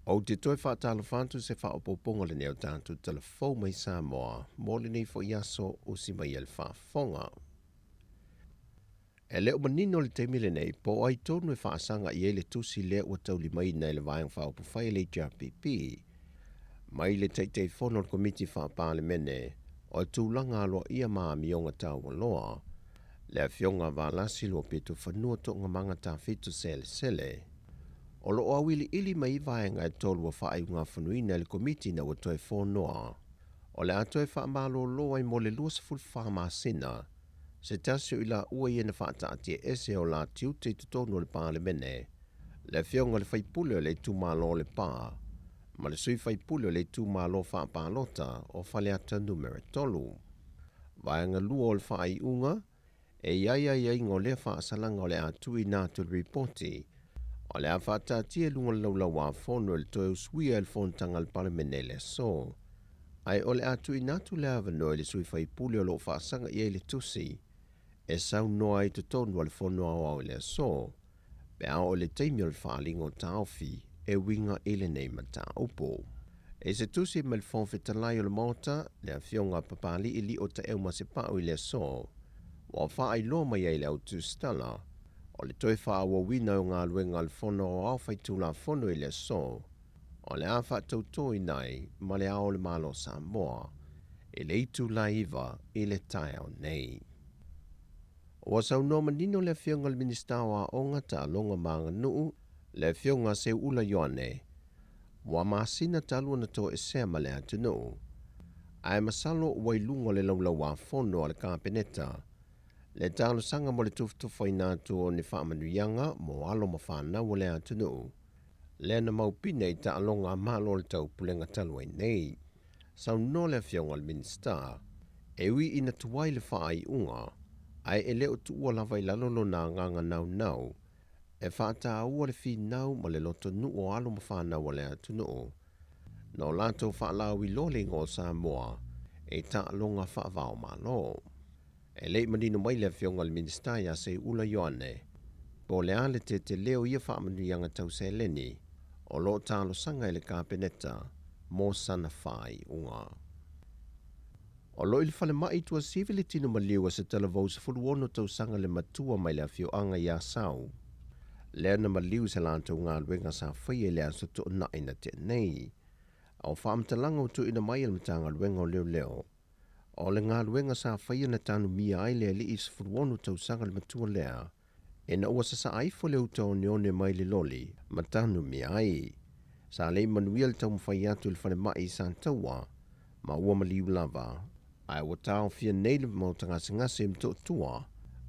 Ou te toe faatalofa atu se faaopoopoga lenei o tatou tala fou mai Samoa mo lenei foi aso usi mai ai le faafofoga. E le o manino i le taimi lenei po o ai tonu e faasaga i ai le tusi lea ua taulimaina e le Vaega Faaupufai a le HRPP mai le Taitaifono o le Komiti Faa-Palemene o Tulaga Aloaia ma Amioga Taualoa, le Afioga a Valasi Luapitofanua Toogamaga Tafito Selesele. O lo o auiliili mai i vaega e tolu ua faaiugafonoina e le Komiti ina ua toe fonoa, o le a toe faamalolo ai mo le 24 masina se tasi o i laua ia na faataatiaese o la tiute i totonu o le Palemene, le Afioga i le sui usufono o le itumalo o Lepa ma le sui usufono o le itumalo faapalota o Faleata Numera 3. Vaega 2 o le faaiuga, e i ai aiaiga o lea faasalaga o le a tuuina atu i le Lipoti o le a faataatia i luga o le Laulau-a-Fono i le toe usuia e le Fonotaga a le Palemene i le aso. Ae o le a tuuina atu le avanoa i le sui usufono o lo o faasaga i ai le tusi e saunoa ai i totonu o le Fono Aoao i le aso, pe a oo i le taimi o le faaaliga o taofi e uiga i lenei mataupu. I se tusi mai le Fofoga Fetalai o le Maota, le Afioga a Papali'i Lio Taeu Masepau i le aso, ua faailoa mai ai le au tusitala o le toe faaauauina o galuega a le Fono Aoao Faitulafono i le aso, o le a faatautoina ai ma le Ao o le Malo o Samoa i le itula 9 i le taeao nei. Ua saunoa manino le Afioga i le Minisita o Aoga, Taaloga ma Aganuu, le Afioga a Seuula Ioane, ua masina talu ona toesea ma le atunuu, ae masalo ua i luga o le laulau-a-fono a le Kapeneta le talosaga mo le tufatufaina atu o ni faamanuiaga mo alo ma fanau o le atunuu, lea na maupine i taaloga a Malo o le Taupulega talu ai nei. Saunoa le Afioga i le Minisita, e ui ina tuai le faaiuga, ae e le o tuua lava i lalo lona agaga naunau e faataua le finau ma le lotonuu o alo ma fanau a le atunuu, na o latou faalauiloa le igoa o Samoa i taaloga faava-o-Malo. E le i manino mai le Afioga i le Minisita ia Seiula Ioane po o le a le tetele o ia faamanuiaga tau seleni o lo o talosaga i le Kapeneta mo sana faaiuga. O lo o i le falemai i Tuasivi le tino maliu a se talavou 16 tausaga le matua mai le afioaga i Asau, lea na maliu i se latou galuega sa faia i le aso Toonai na tea nei. A o faamatalaga ua tuuina mai e le Matagaluega o Leoleo, O le galuega sa faia na tanumia ai le alii 16 tausaga le matua lea, ina ua sasaa ifo le uta oneone mai le loli ma tanumia ai. Sa le i manuia le taumafai atu i le falemai i Sataua, ma ua maliu lava, ae ua taofia nei le maota gasegase i Motootua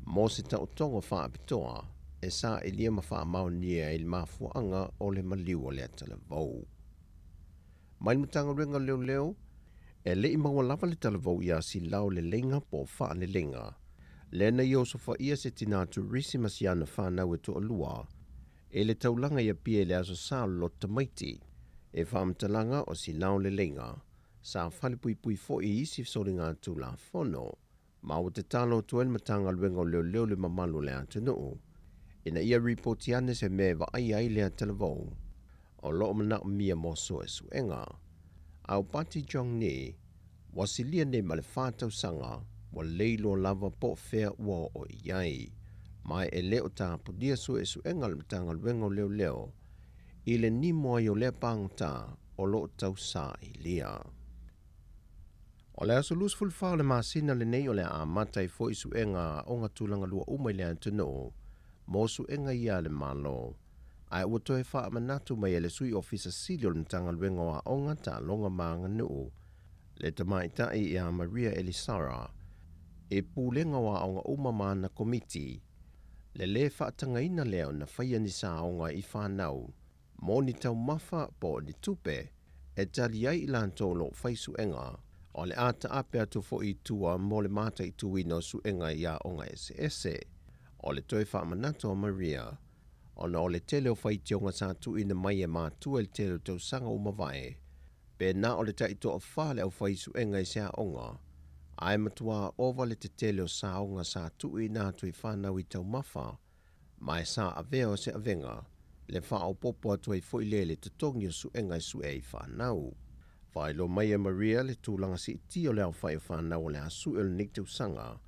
mo se taotoga faapitoa e sailia ma faamaonia ai le mafuaaga o le maliu o lea talavou. Mai le Matagaluega o Leoleo, e le i maua lava le talavou iā Silao Leleiga po o Faaleleiga, lea na ia osofaia se tinā turisi ma si ana whanau e toalua, e le taulaga i Apia i le aso Sa o le loto tamaiti. E faamatalaga o Silao Leleiga, sa falepuipui foi i isi soligatulafono. Ma ua tatalo atu ai le Matagaluega o Leoleo i le mamalu o le atunuu ina ia ripoti ane se mea e vaaia ai lea talavou o lo o manaomia mo suesuega. A o Pati Jong Ni, ua silia nei ma le fa tausaga, ua le iloa lava po o fea ua oo i ai. Ma e le o tapunia suesuega a le Matagaluega o Leoleo i le nimo ai o lea pagota o lo o tausailia. O le aso 24 o le masina lenei o le a amata ai foi suega a aoga tulaga lua uma i le atunuu mo suega ia a le Malo, ae ua toe faamanatu mai e le Sui Ofisa Sili o le Matagaluega o Aoga, Taaloga ma Aganuu, le Tamaitai ia Maria Elisara, i Pulega o Aoga uma ma ana Komiti, le lē faatagaina lea ona faia ni saoga i fanau mo ni taumafa po o ni tupe e tali ai i latou o lo o fai suega, o le a taape atu foi i tua mo le mataituina o suega i aoga eseese. O le toe faamanatu a Maria, ona o le tele o faitioga sa tuuina mai e matua i le tele o tausaga ua mavae, pe na o le taitoafa le aufai suega i se aoga, ae matua ova le tetele o saoga sa tuuina atu i fanau i taumafa, Ma e sa avea o se avega, le faaopoopo atu ai foi lea i le totogi o suega e sue ai i fanau. Faailoa mai e Maria le tulaga siitia o le aofai o fanau o le a sue o lenei tausaga,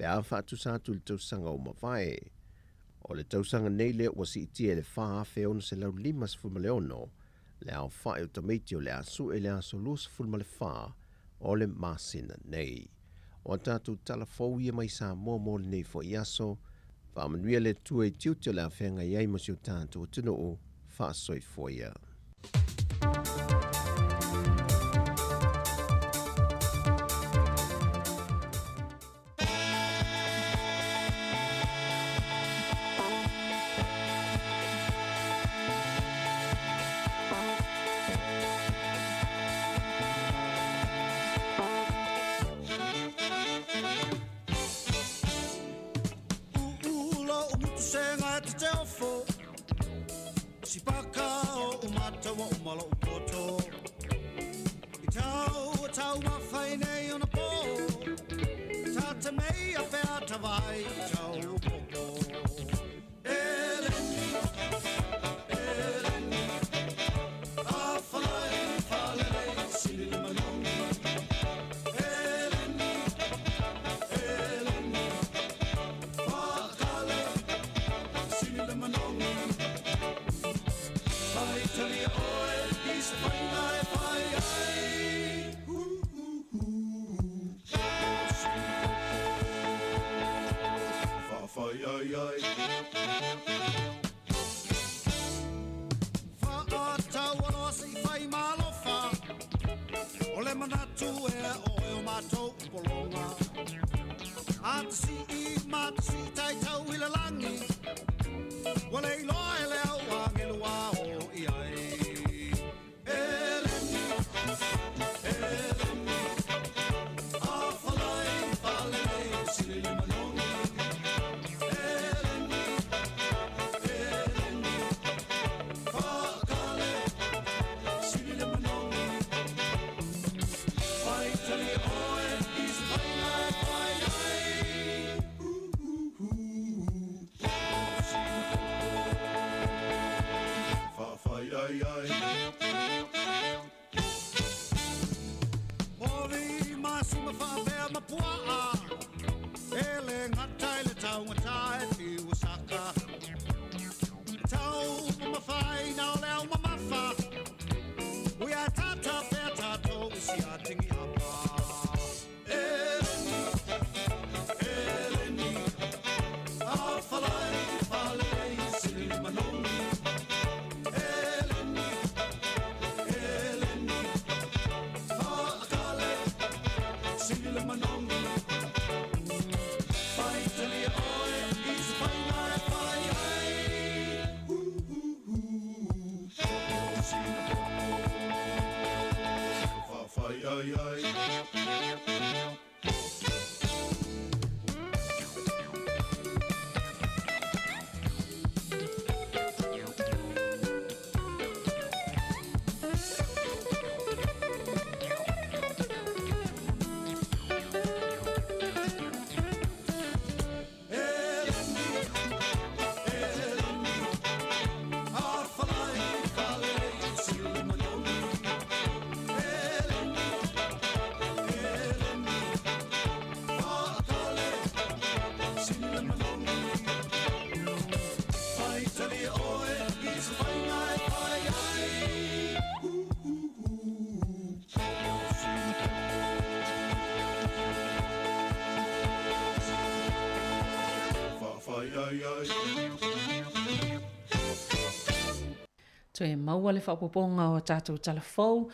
pe a faatusa atu i le tausaga ua mavae. O le tausaga nei lea ua siitia i le 4,656 le aofai o tamaiti o le a sue i le aso 24 o le masina nei. O a tatou tala fou ia mai Samoa mo lenei foi aso. Faamanuia le Atua i tiute o le a feagai ai ma si o tatou atunuu. Faasoifua ia. Toe maua le faaopoopoga o a tatou tala fou,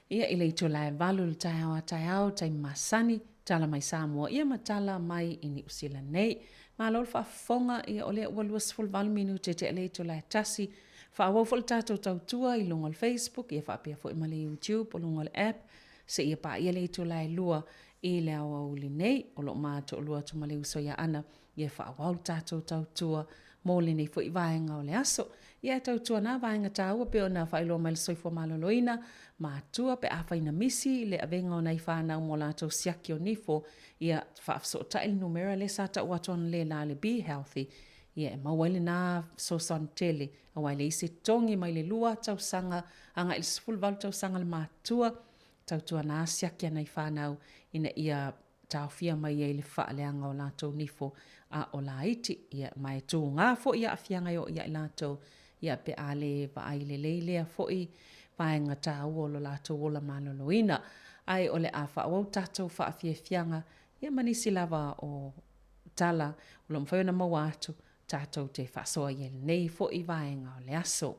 ia i le itula e 8 i le taeao a taeao, taimi masani, tala mai Samoa ia ma tala mai i Niu Sila nei. Malo le faafofoga, ia o lea ua 28 minute tea le itula e 1. Faaauau foi le tatou tautua i luga o le Facebook ia faapea foi ma le YouTube o luga o le app seia paia le itula e 2 i le aoauli nei. O lo o ma toalua atu ma le uso ia Ana ia faaauau le tatou tautua mo lenei foi vaega o le aso. Ia e tautua nā vaega tāua pei ona faailoa mai le soifua maloloina, matua pe afai na misi le avega o nai whānau mō lātou siaki o nifo, ia faafesootai le numera lea sa tau atu analeila le Be Healthy, ia e maua ai lenā fesoasoani tele, aua e leai se togi mai le 2 tausaga agai i le 18 tausaga le matua, tautua nā siaki a nai whānau ina ia. taofia mai ai le faaleaga o latou nifo a o laiti, ia, ma e tuga foi aafiaga e oo ia i latou, ia, pe a le vaai lelei lea foi vaega taua o lo latou ola maloloina. Ae o le a faaauau tatou faafiafiaga, ia ma nisi lava o tala o lo o mafai ona maua atu tatou te faasoa i lenei foi vaega o le aso.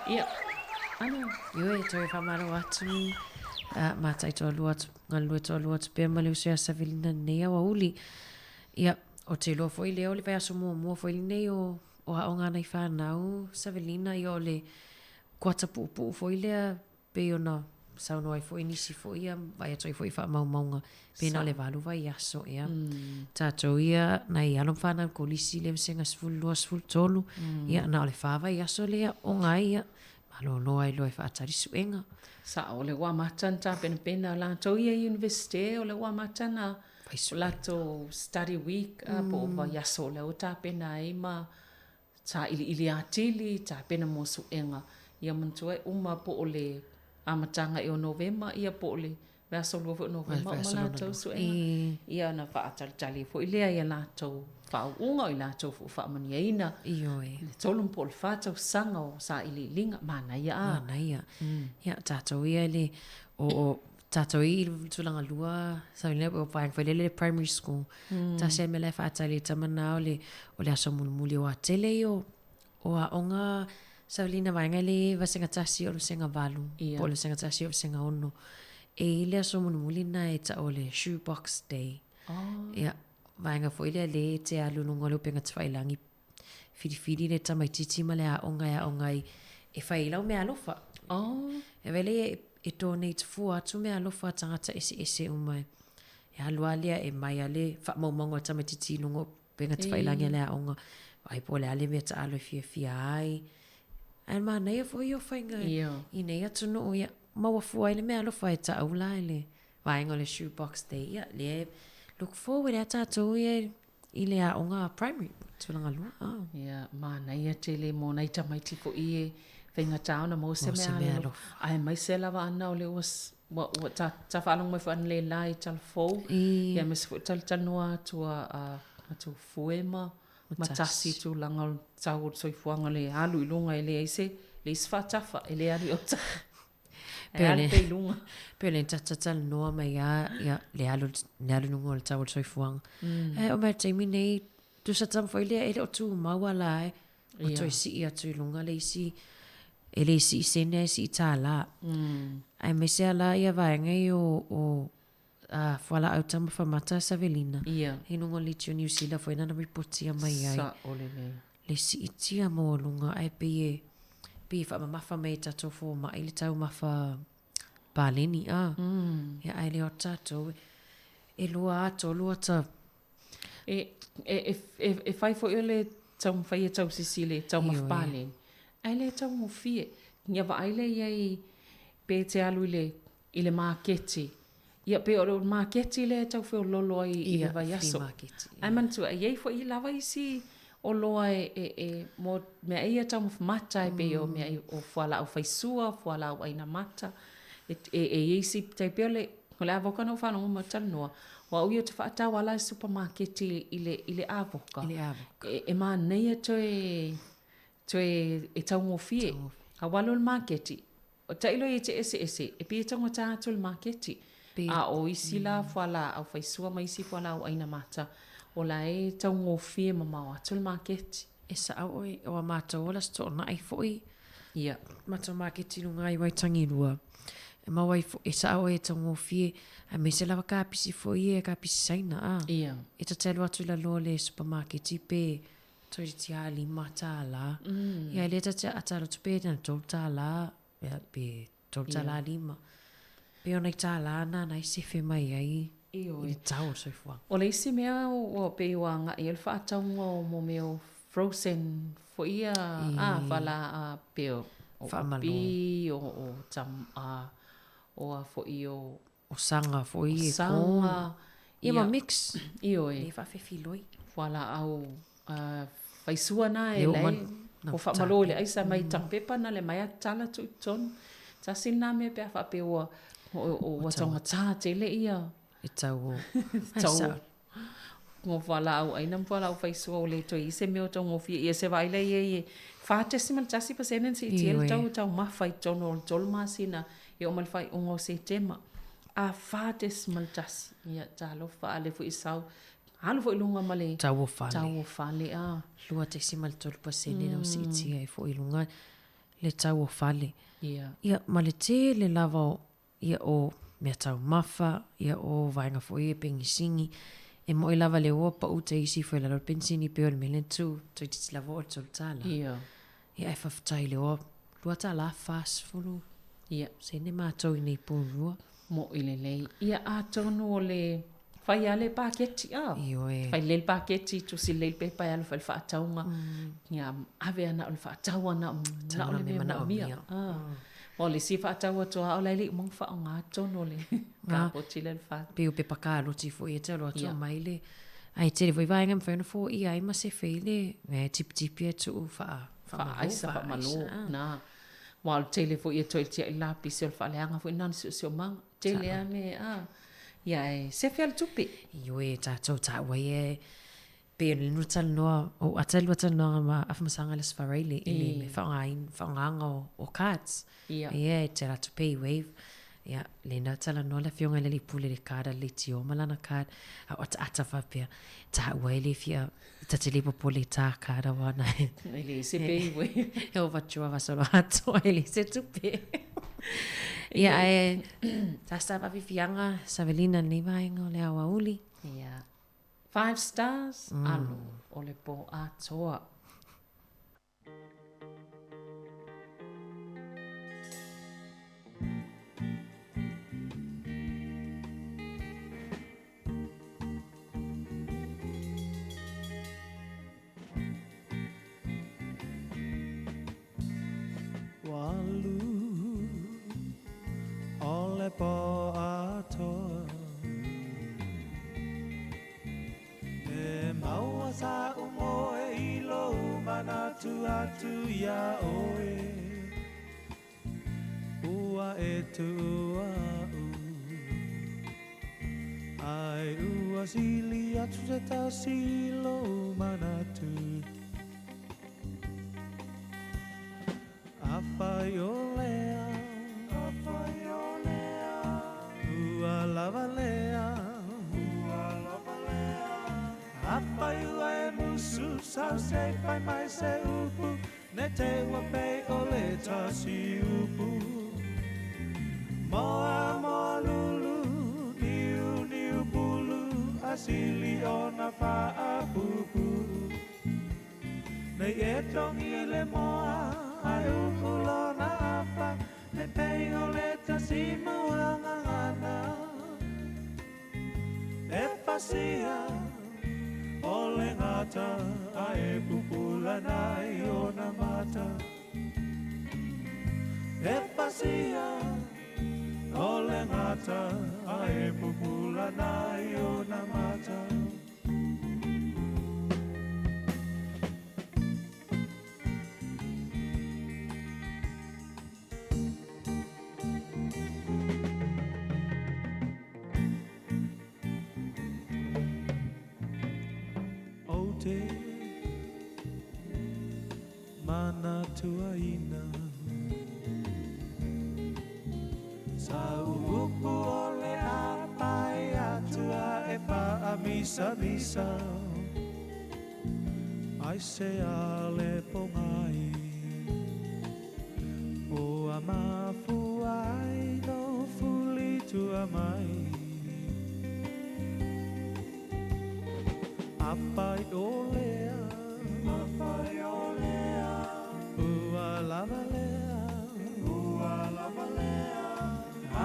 Ia, ano. Ioe, toe faamalo atu, matai toalua atu, galulue toalua atu pea ma le uso ia Savelina lenei aoauli. Ia, ou te iloa foi lea o le vaiaso muamua foi lenei o, o aoga a nai fanau, Savelina, ia o le kuata puupuu foi lea pei ona saunoa ai foi nisi foi ia, vaai atu ai foi i faamaumauga, pe na o le valu vaiaso ea. Tatou ia, nai alo ma fanau kolisi i le vasega 12, 13, ia na o le fa vaiaso lea aoga ai, ia, malolo ai loa e faatali suega. Sao, o lea ua amata ona tapenapena latou ia i Iunivesite, o lea ua amata ona latou study week po o vaiaso o lea ua tapena ai ma sailiili atili, tapena mo suega. Ia manatua e uma po o le amataga ea o Novema ia po o le vaiaso lua foi o Novema uma latou suega. Ia ona faatalitali ai foi lea i a latou faauuga o i latou foi ua faamanuiaina i le tolu po o le fa tausaga o sailiiliga. Manaia a. Manaia. Ia tatou ia i le o tatou i le tulaga lua o vaega foi lele le primary school. Tasi lava le mea la e faatali ai tama na o le o le aso mulimuli aua tele ia o o aoga saolina vaega le vasega tasi o le vasega valu po o le vasega tasi o le vasega ono. E i ai le aso mulimuli lena e tau o le shoe box day. Ia vaega foi lea lea e te alu i luga o le upega tafailagi filifili le tamaititi ma le aoga e aoga ai e fai ai lau meaalofa. E avea lea e donate fua atu meaalofa a tagata eseese uma e alu lava lea e aumai lava le faamaumauga o le tamaititi i luga o upega tafailagi a le aoga, vaai po o le a le mea taalo e fiafia ai. Ae manaia foi ia o faiga i nei atunuu, ia maua fua ai le meaalofa e tau la i le vaega o le shoe box day, ia lea e look forward lava tatou ia i le aoga primary, tulaga lua. Ah. Ia, manaia tele mo nai tamaiti foi e faigata ona maua se meaalofa. Aemaise lava ana o lea ua ua, ua ta, ta faalogo mai foi analeila i Talafou, ia aemaise foi talatalanoa atu a, a, a Tufue ma, ma Tasi i tulaga o le tau o le soifuaga o le alu i luga e leai se, leai se faatafa, e le alu i autafa. E alu pea i luga. Pei o le ta talanoa mai lava ia le alu, le alu i luga o le tau o le soifuaga. Ae oo mai i le taimi nei, tusa tama foi lea e le o tumau lava la e, ua toe sii atu i luga le isi, e le sii sene ae sii tālā. Aemaise lava la ia vaega ia o, o a fualaau taumafa mata a Savelina. Ia. I luga o le Leitio Niu Sila foi nana ripotia mai ai. Sao lelei. Le siitia maualuga ae pei e pei e faamamafa mai e tatou fomai le taumafa paleni a. Ia ae le o tatou e lua a tolu ata. E e e e fai foi o le taumafai e tausisi i le taumafa paleni ae le taugofie. Ia vaai lea i ai pe te alu i le i le maketi. Ia pei o le maketi lea e tau feololo ai i le vaiaso. Ae manatua, e i ai foi lava isi oloa e, e, e mo meaai ia taumafa mata e pei o meaai o fualaau faisua, fualaau ʻaina mata. E, e, e i ai isi, tai pei o le, o le avoka na ou faalogo mai o talanoa, o au ia ou te faatau ala i supamaketi i le, i le avoka. I le avoka. E, e manaia toe, toe e taugofie. A ua alu i le maketi, O tailo ia e te eseese, e pei e taugata atu le maketi. A o isi la fualaau faisua ma isi fualaau ʻaina mata, o la e taugofie mamao atu le maketi. E saʻau ʻoe, o a matou ola se toʻonaʻi foi. Ia. Matou maketi i luga i Waitangirua. E maua ai foi, e saʻau ʻoe e taugofie, aemaise lava kapisi foi ia, kapisi Saina, a. Ia. E ta te alu atu i lalo o le supamaketi pe toeitiiti lava lima tālā. Ia e le ta te ata atu pe na tolu tālā, ia pe tolu tālā lima. Pei o nai tālā na nai sefe mai ai i le tau o le soifuaga. O le isi mea ua pei ua agai ai le faatauga o mo mea o frozen foi ia a fala a pe o upi o o tam a o a foi o O saga foi e ko. Saga. Ia ma mix. Ioe. Le faafefiloi. Fualaau faisua na e lae. Ko faamalo i le aisa mai tapepa na le mai a tatala atu i totonu. Tasi lena mea pe a faapea ua ua taugata tele ia. E tau o. Tau o. Mo fualaau aina ma fualaau faisua ua le toe i ai se mea o taugofie ia se vaai la i ai e 4.1 pasene na siitia ai le tau o taumafa i totonu o le tolu masina e oo mai le faaiuga o Setema. A 4.1 ia talofa a lea foi e sau alu foi i luga ma le Tau o fale. Tau o fale a. 2.3 pasene na siitia ai foi i luga le tau o fale. Ia. Ia ma le tele lava o ia o meataumafa, ia o vaega foi ia penisini. E moʻi lava le ua paʻu te isi foi lalo le penisini pei o le mea lea tu, toeitiiti lava o le tolu tālā. Ia. Ia ae faafetai i le oa lua tālā 40. Ia. Sene matou i nei pulua. Moʻi lelei. Ia atonu o le fai lava le paketi a. Ioe. Fai lelei le paketi, tusi lelei le pepa e alu fai le faatauga. Ia ave ana o le faatau ana na o le mea manaomia. Aua o le isi e faatau atu lava o la e le i uma ona faaaoga totonu o le kapoti lea o le fale. Pei o pepa kaloti foi e te alu atu aumai le ae tele foi vaega e mafai ona foia ai ma sefe i le mea e tipitipi e tuu faa faaaisa faamalo na. Aua o le tele foi e toe tiai lapisi o le faaleaga foi lena o le siosiomaga. Tele lava mea a ia e sefe lava le tupe. Ioe, tatou taua ia e pei o le lua talanoa, o ata le lua talanoaga ma Afamasaga i le Aso Faraile i le faaaogaina o cards. Ia, e te alu atu pay wave. Ia, lena talanoa le afioga i le alii pule i le card a le leitio ma lana card, a o ataata faapea, taua e le fia, ta te le popole i tā card aua na e. E le se pay wave. E overdraw fasolo atoa e le se tupe. Ia, ae, ta sa faafiafiaga Savelina i lenei vaega o le aoauli. Ia. Five stars, alo o le po atoa. Ua alu o le pō atoa E maua saʻu moe i lou manatu atu iā ʻoe Ua e tuʻu aʻu Ae ua sili atu se tasi i lou manatu Afai o lea, afai o lea, ua lava lea, ua lava lea. Afai ua e musu sau se i fai mai se upu, ne i te i ua pei o le tasi upu. Moa moa lulu, niu niu pulu, a sili ona faapuupuu. Nei e togi le moa ae u'u lona afa Ne pei o le tasi mau gagana E pasia o le gata ae pupula nai ona mata E pasia o le gata ae pupula nai ona mata. Ou te manatuaina Sa upu o le a pae atu a e faamisamisa Ai se a le pogai Ua mafua ai lou fuli tua mai Afai o lea, afai o lea, ua lava lea, ua lava lea.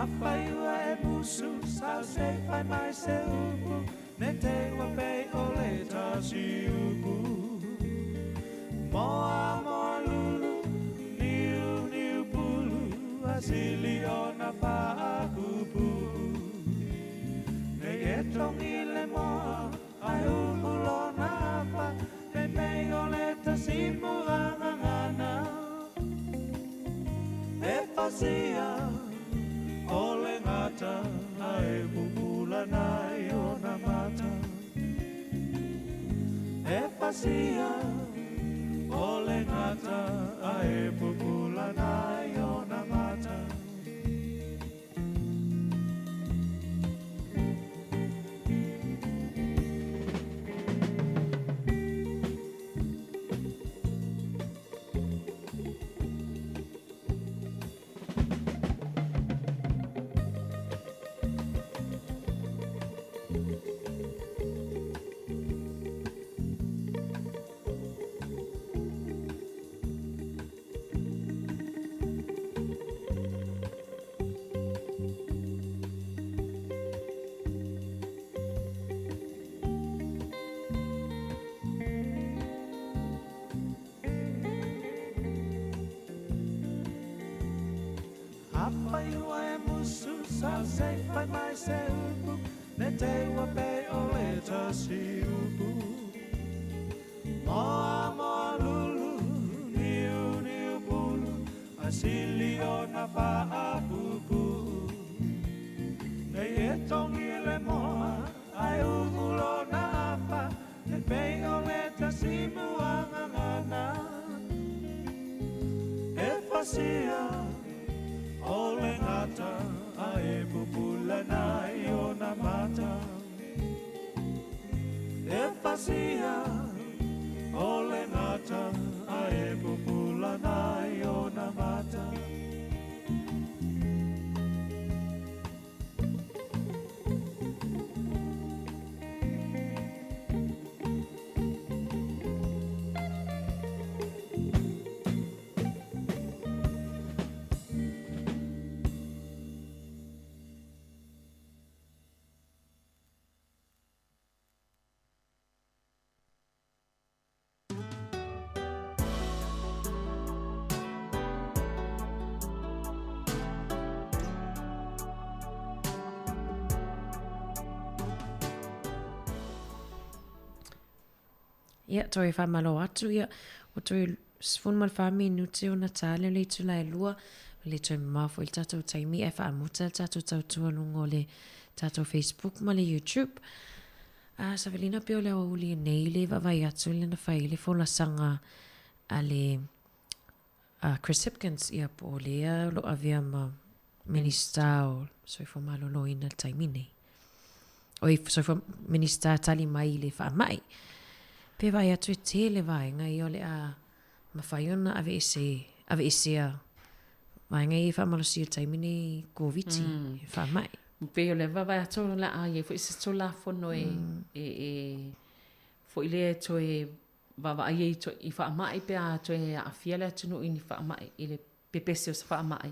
Afai ua e musu, sau se i fai mai se upu, ne i te i ua pei o le tasi upu. Moa moa lulu, niu niu pulu, a sili ona faapuupuu. Nei e togi le moa, ae uu lona afa, ne i pei o le tasi mua gagana. E pasia o le gata, ae pupula nai ona mata. E pasia o le gata, ae pupula nai ona mata. Afai ua e musu sau se i fai mai se upu Ne te ua pei o le tasi upu Moa moa lulu niu niu pulu Ae sili ona faapuupuu Nei e togi le moa ae uu lona afa E pei o le tasi muagagana E fasia o le gata Ae pupula nai ona mata E fasia o le gata Ae pupula nai ona mata. Ia, toe faamalo atu, ia, ua toe 14 minute ona tā lea o le itula e lua, ua le toe mamao foi le tatou taimi ae faamuta le tatou tautua luga o le tatou Facebook ma le YouTube. A Savelina pei o le aoauli nei le vaavaai atu lea na fai ai le folasaga a le a Chris Hipkins ia po o lea o lo o avea ma Minista o Soifua Maloloina i le taimi nei. Oi, Soifua Minista tali mai i le faamai. Pe vaai atu e tele vaega ia o le a mafai ona aveese, aveesea vaega ia e faamalosia i le taimi nei i Koviti, mm. faamai. Pei o le vaavaai atu o le a i ai foi se Tulafono e, mm. e, e foi lea e toe vaavaai ai i faamai pe a toe aafia le atunuu i ni faamai i le pepesi o se faamai.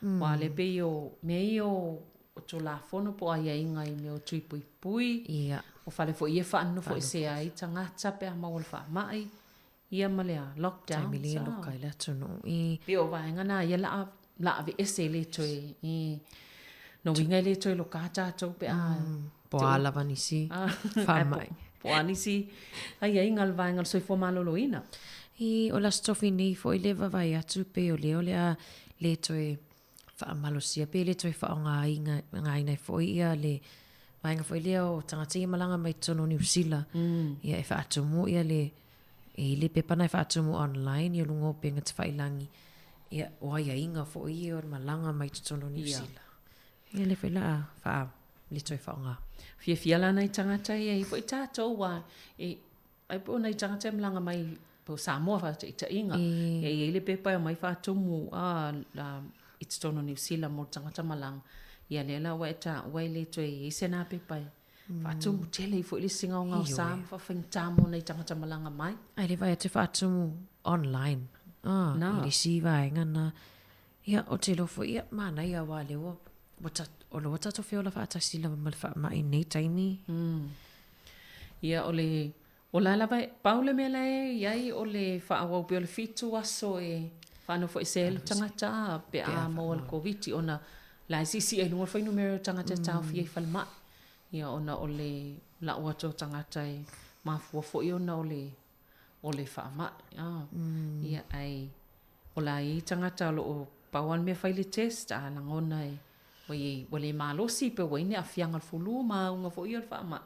Mm. Aua lea pei o mea ia o, o Tulafono po o aiaiga i mea o tui puipui. Ia. O fale foi ia e faanofoesea ai tagata pe a maua le faamai. Ia ma le a, lockdown. Taimi le loka i le atunuu. I. Pei o vaega na ia la la aveese e le toe i no uiga e le toe loka tatou pe a mm. Po a lava nisi faamai. Po a nisi aiaiga o le vaega o le soifua maloloina. I o le Aso Tofi nei foi le vaavaai atu pei o lea o le a le toe faamalosia pe le toe faaaogaina ai foi ia le vaega foi lea o tagata ia malaga mai totonu o Niu Sila mm. ia e faatumu ia le e le pepa na e faatumu online ia luga o upega tafailagi ia o aiaiga foi ia o le malaga mai totonu o Niu Sila. Ia le foi la a faa le toe faaaoga. Fiafia la nai tagata ia i foi tatou a e Ai po o nai tagata e malaga mai po o Samoa faataitaiga, e i ai le pepa e omai faatumu a i totonu o Niu Sila mo le tagata malaga. Ia lea la ua e taua e le toe i ai se na pepa e faatumu tele ai foi le sigaogaosa ma faafaigata mo nai tagata malaga mai. Ai le vaai atu e faatumu online i le isi vaega na. Ia, ou te iloa foi, ia, manaia aua lea ua, ua ta, o lea ua tatou feola faatasi lava ma le faamai i lenei taimi. Mm. Ia, o le, o la lava, pau le mea la e i ai o le faaauau pea o le fitu aso e faanofoesea ai le tagata pe a maua le Koviti ona la e siisii ai i luga le fuainumera o tagata e taofia i falemai. Ia, ona o le lau atu o tagata e mafua foi ona o le, o le faamai. Ah. Mm. Ia, ae, O la e i ai tagata o lo o pau lava le mea fai le test a lagona e ua i ai ua le malosi pe ua i ai ni aafiaga o le fulu ma auga foi ia o le faamai,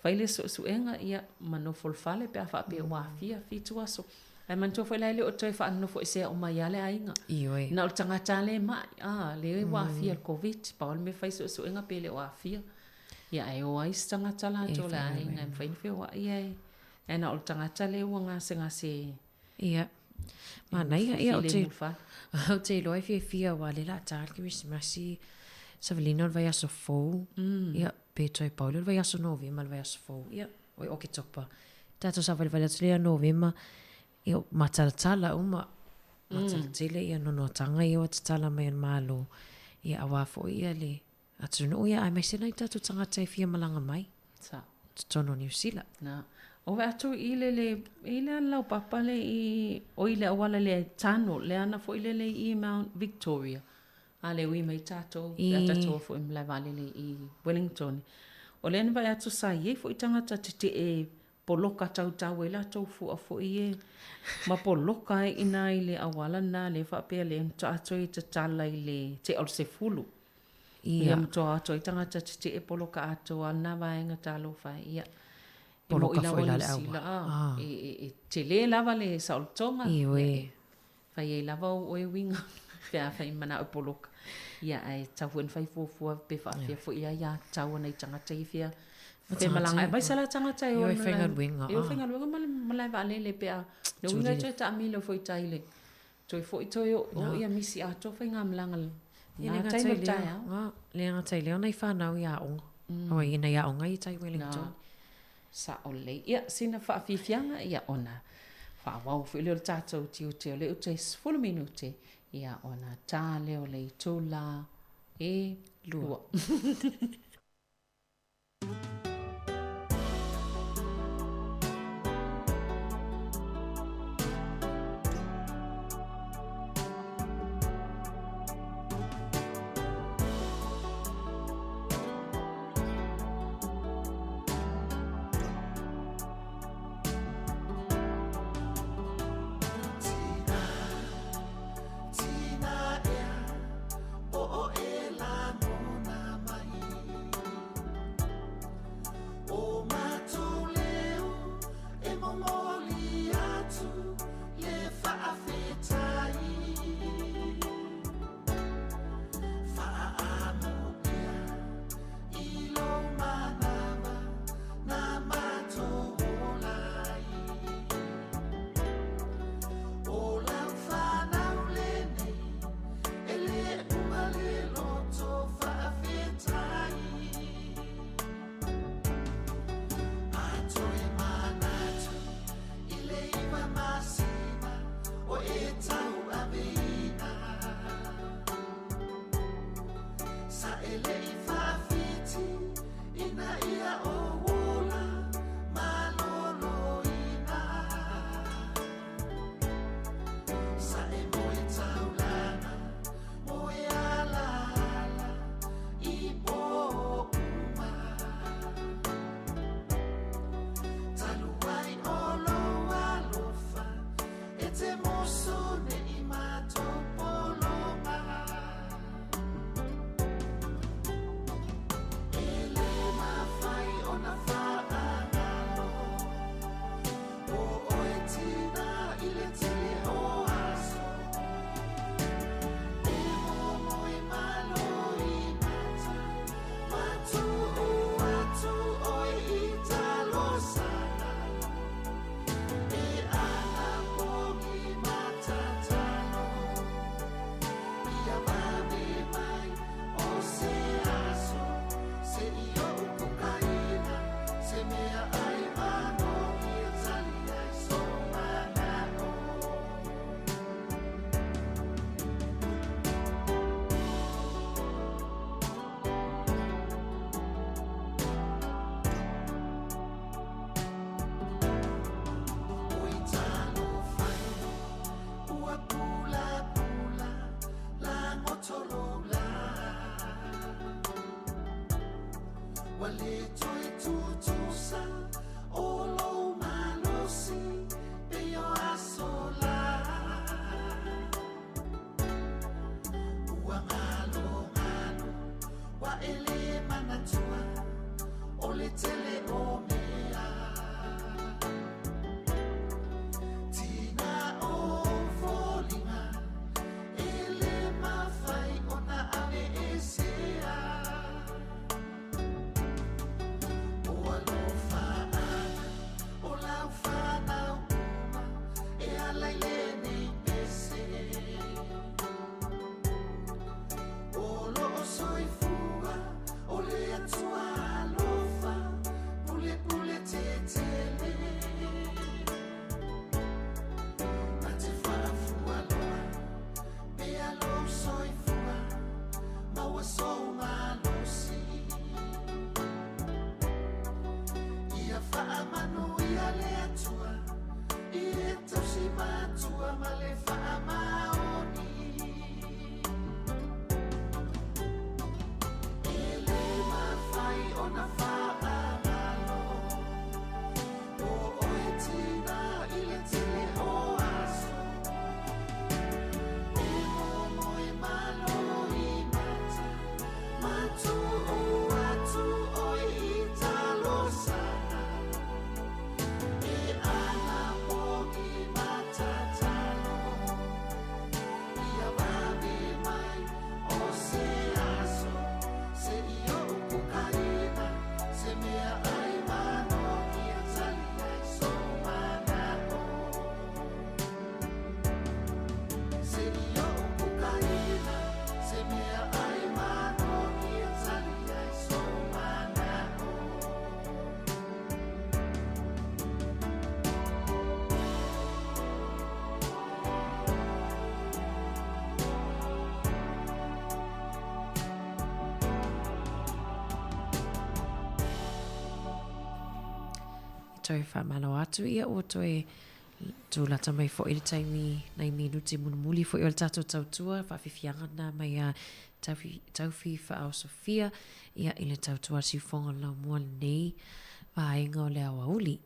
fai le suesuega ia ma nofo i le fale pe a faapea ua aafia fitu aso. Ae manatua foi la e le o toe faanofoesea uma ai lava le aiga. Ioe. Na o le tagata lava lea e mai, a, lea ua aafia i le Koviti, pau lava le mea fai suesuega pe le o aafia. Ia ae o ai se tagata latou o le aiga e mafai ona feoai ae ae na o le tagata lea ua gasegase Ia. Manaia, ia, ou te, ou te iloa e fiafia aua lea o le a ta le Kerisimasi, savalina o le vaiaso fou, mm. ia, pe toe pau lea o le vaiaso Novema le vaiaso fou, ia, oi Oketopa. Tatou savalivali atu lea Novema, ia, matalatala uma, matalatele ia nonoatanga ia ua tatala mai e le Malo, ia, aua foi ia le atunuu ia aemaise nai tatou tagata e fia malaga mai Sa. totonu o Niu Sila. Na. O vaai atu i le le i le ala laupapa le i o i le auala le Tano le ana foi lele i Mount Victoria. A le ui mai tatou, pe a tatou o foi i malae vaalele i Wellington. O lea na vaai atu sa i ai foi tagata tetee poloka tautau ai latou fua foi e ma poloka ai i ina i le auala lena lea faapea lea faatoa toe tatala i le tea o le 10. Ia matua o atu ai tagata tetee poloka atoa lena vaega talofa e. Ia e moi lava Niu Sila e tele lava le saolotoga. Ioe. Fai ai lava ou oe uiga pe afai e manao e poloka. Ia, ae tatau foi ona fai fuafua pe faapefea foi aiatatau a nai tagata ia fia femalaga. Aemaise la tagata e o i faigaluega. E o i faigaluega ma le malae vaalele pe a le uiga e toe taamilo foi i tai i le toe foi toe o ia misi atoa faigamalaga i lena taimi o le taeao. Le gata i lea o nai fanau i aoga. Oi, nai aoga i tai Wellington. Sao lelei. Ia, sina faafiafiaga, ia, ona faaauau foi lea o le tatou tiute o lea ua toe 10 minute, ia, ona ta lea o le itula e 2. Toe faamalo atu ia ua toe tulata mai foi le taimi nai minute mulimuli foi o le tatou tautua faafiafiaga lena mai ia Taufi, Taufi Faaosofia ia i le tautua a Siufoga o le Laumua lenei vaega o le aoauli.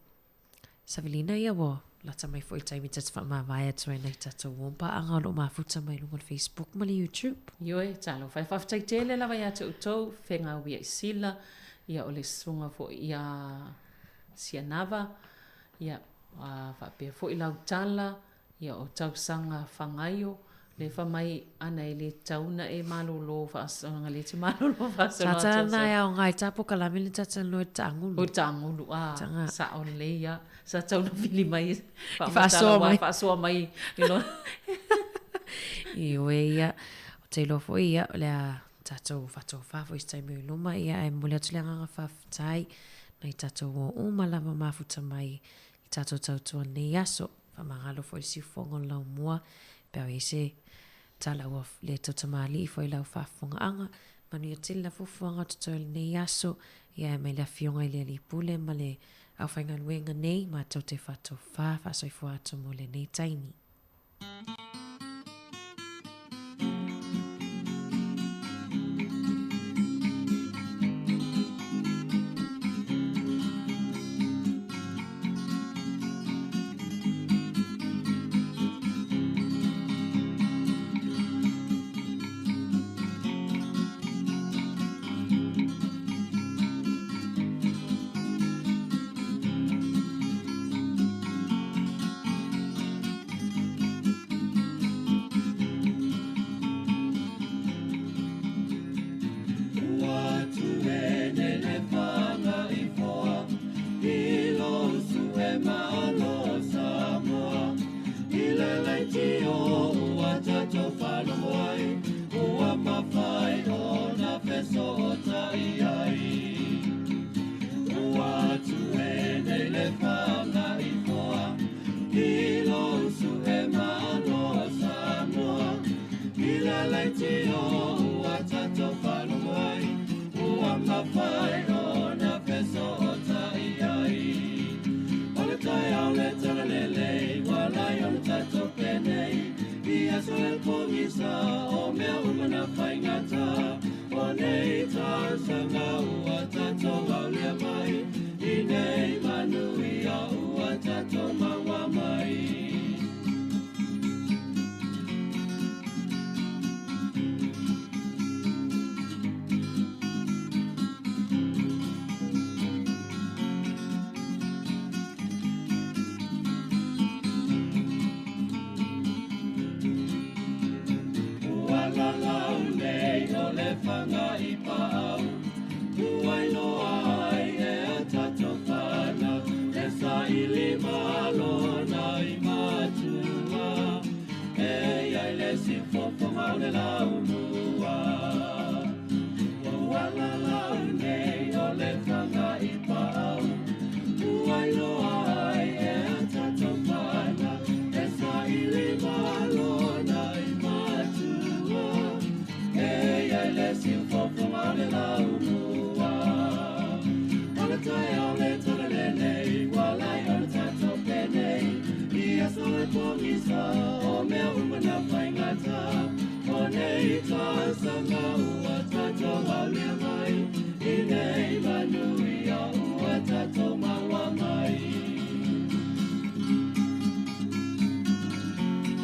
Savelina ia ua lata mai foi le taimi ta te faamavae atu ai nai tatou uo ma paaga o lo o mafuta mai luga o le Facebook ma le YouTube. Ioe, talofa e. Faafetai tele lava ia te outou, Fegaoiaisila, ia o le susuga foi ia Sianava, ia faapea foi Lautala, Ia o tausaga fagaio le fa mai ana e le tatau na e malolo faasoaga le te malolo faasoaga Tata na e aoga i ta pokalame le tata no e taagulu. O taagulu a sao lelei a sa tau na vili mai faamatala mai faasoa mai i lo Ioe ia o te iloa foi ia o le a tatou faatofa foi se taimi o i luma ia ae momoli atu le agaga faafetai nai tatou o uma lava mafuta mai i tatou tautua nei aso. Faamagalo foi le siufofoga o le laumua pe a o i ai se tala ua le tau tamalii foi i lau faafofogaaga. Manuia tele la fuafuaga o totoe o lenei aso, ia e mai le Afioga i le Alii Pule ma le aufaigaluega nei matou te faatofa faasoifua atu mo lenei taimi.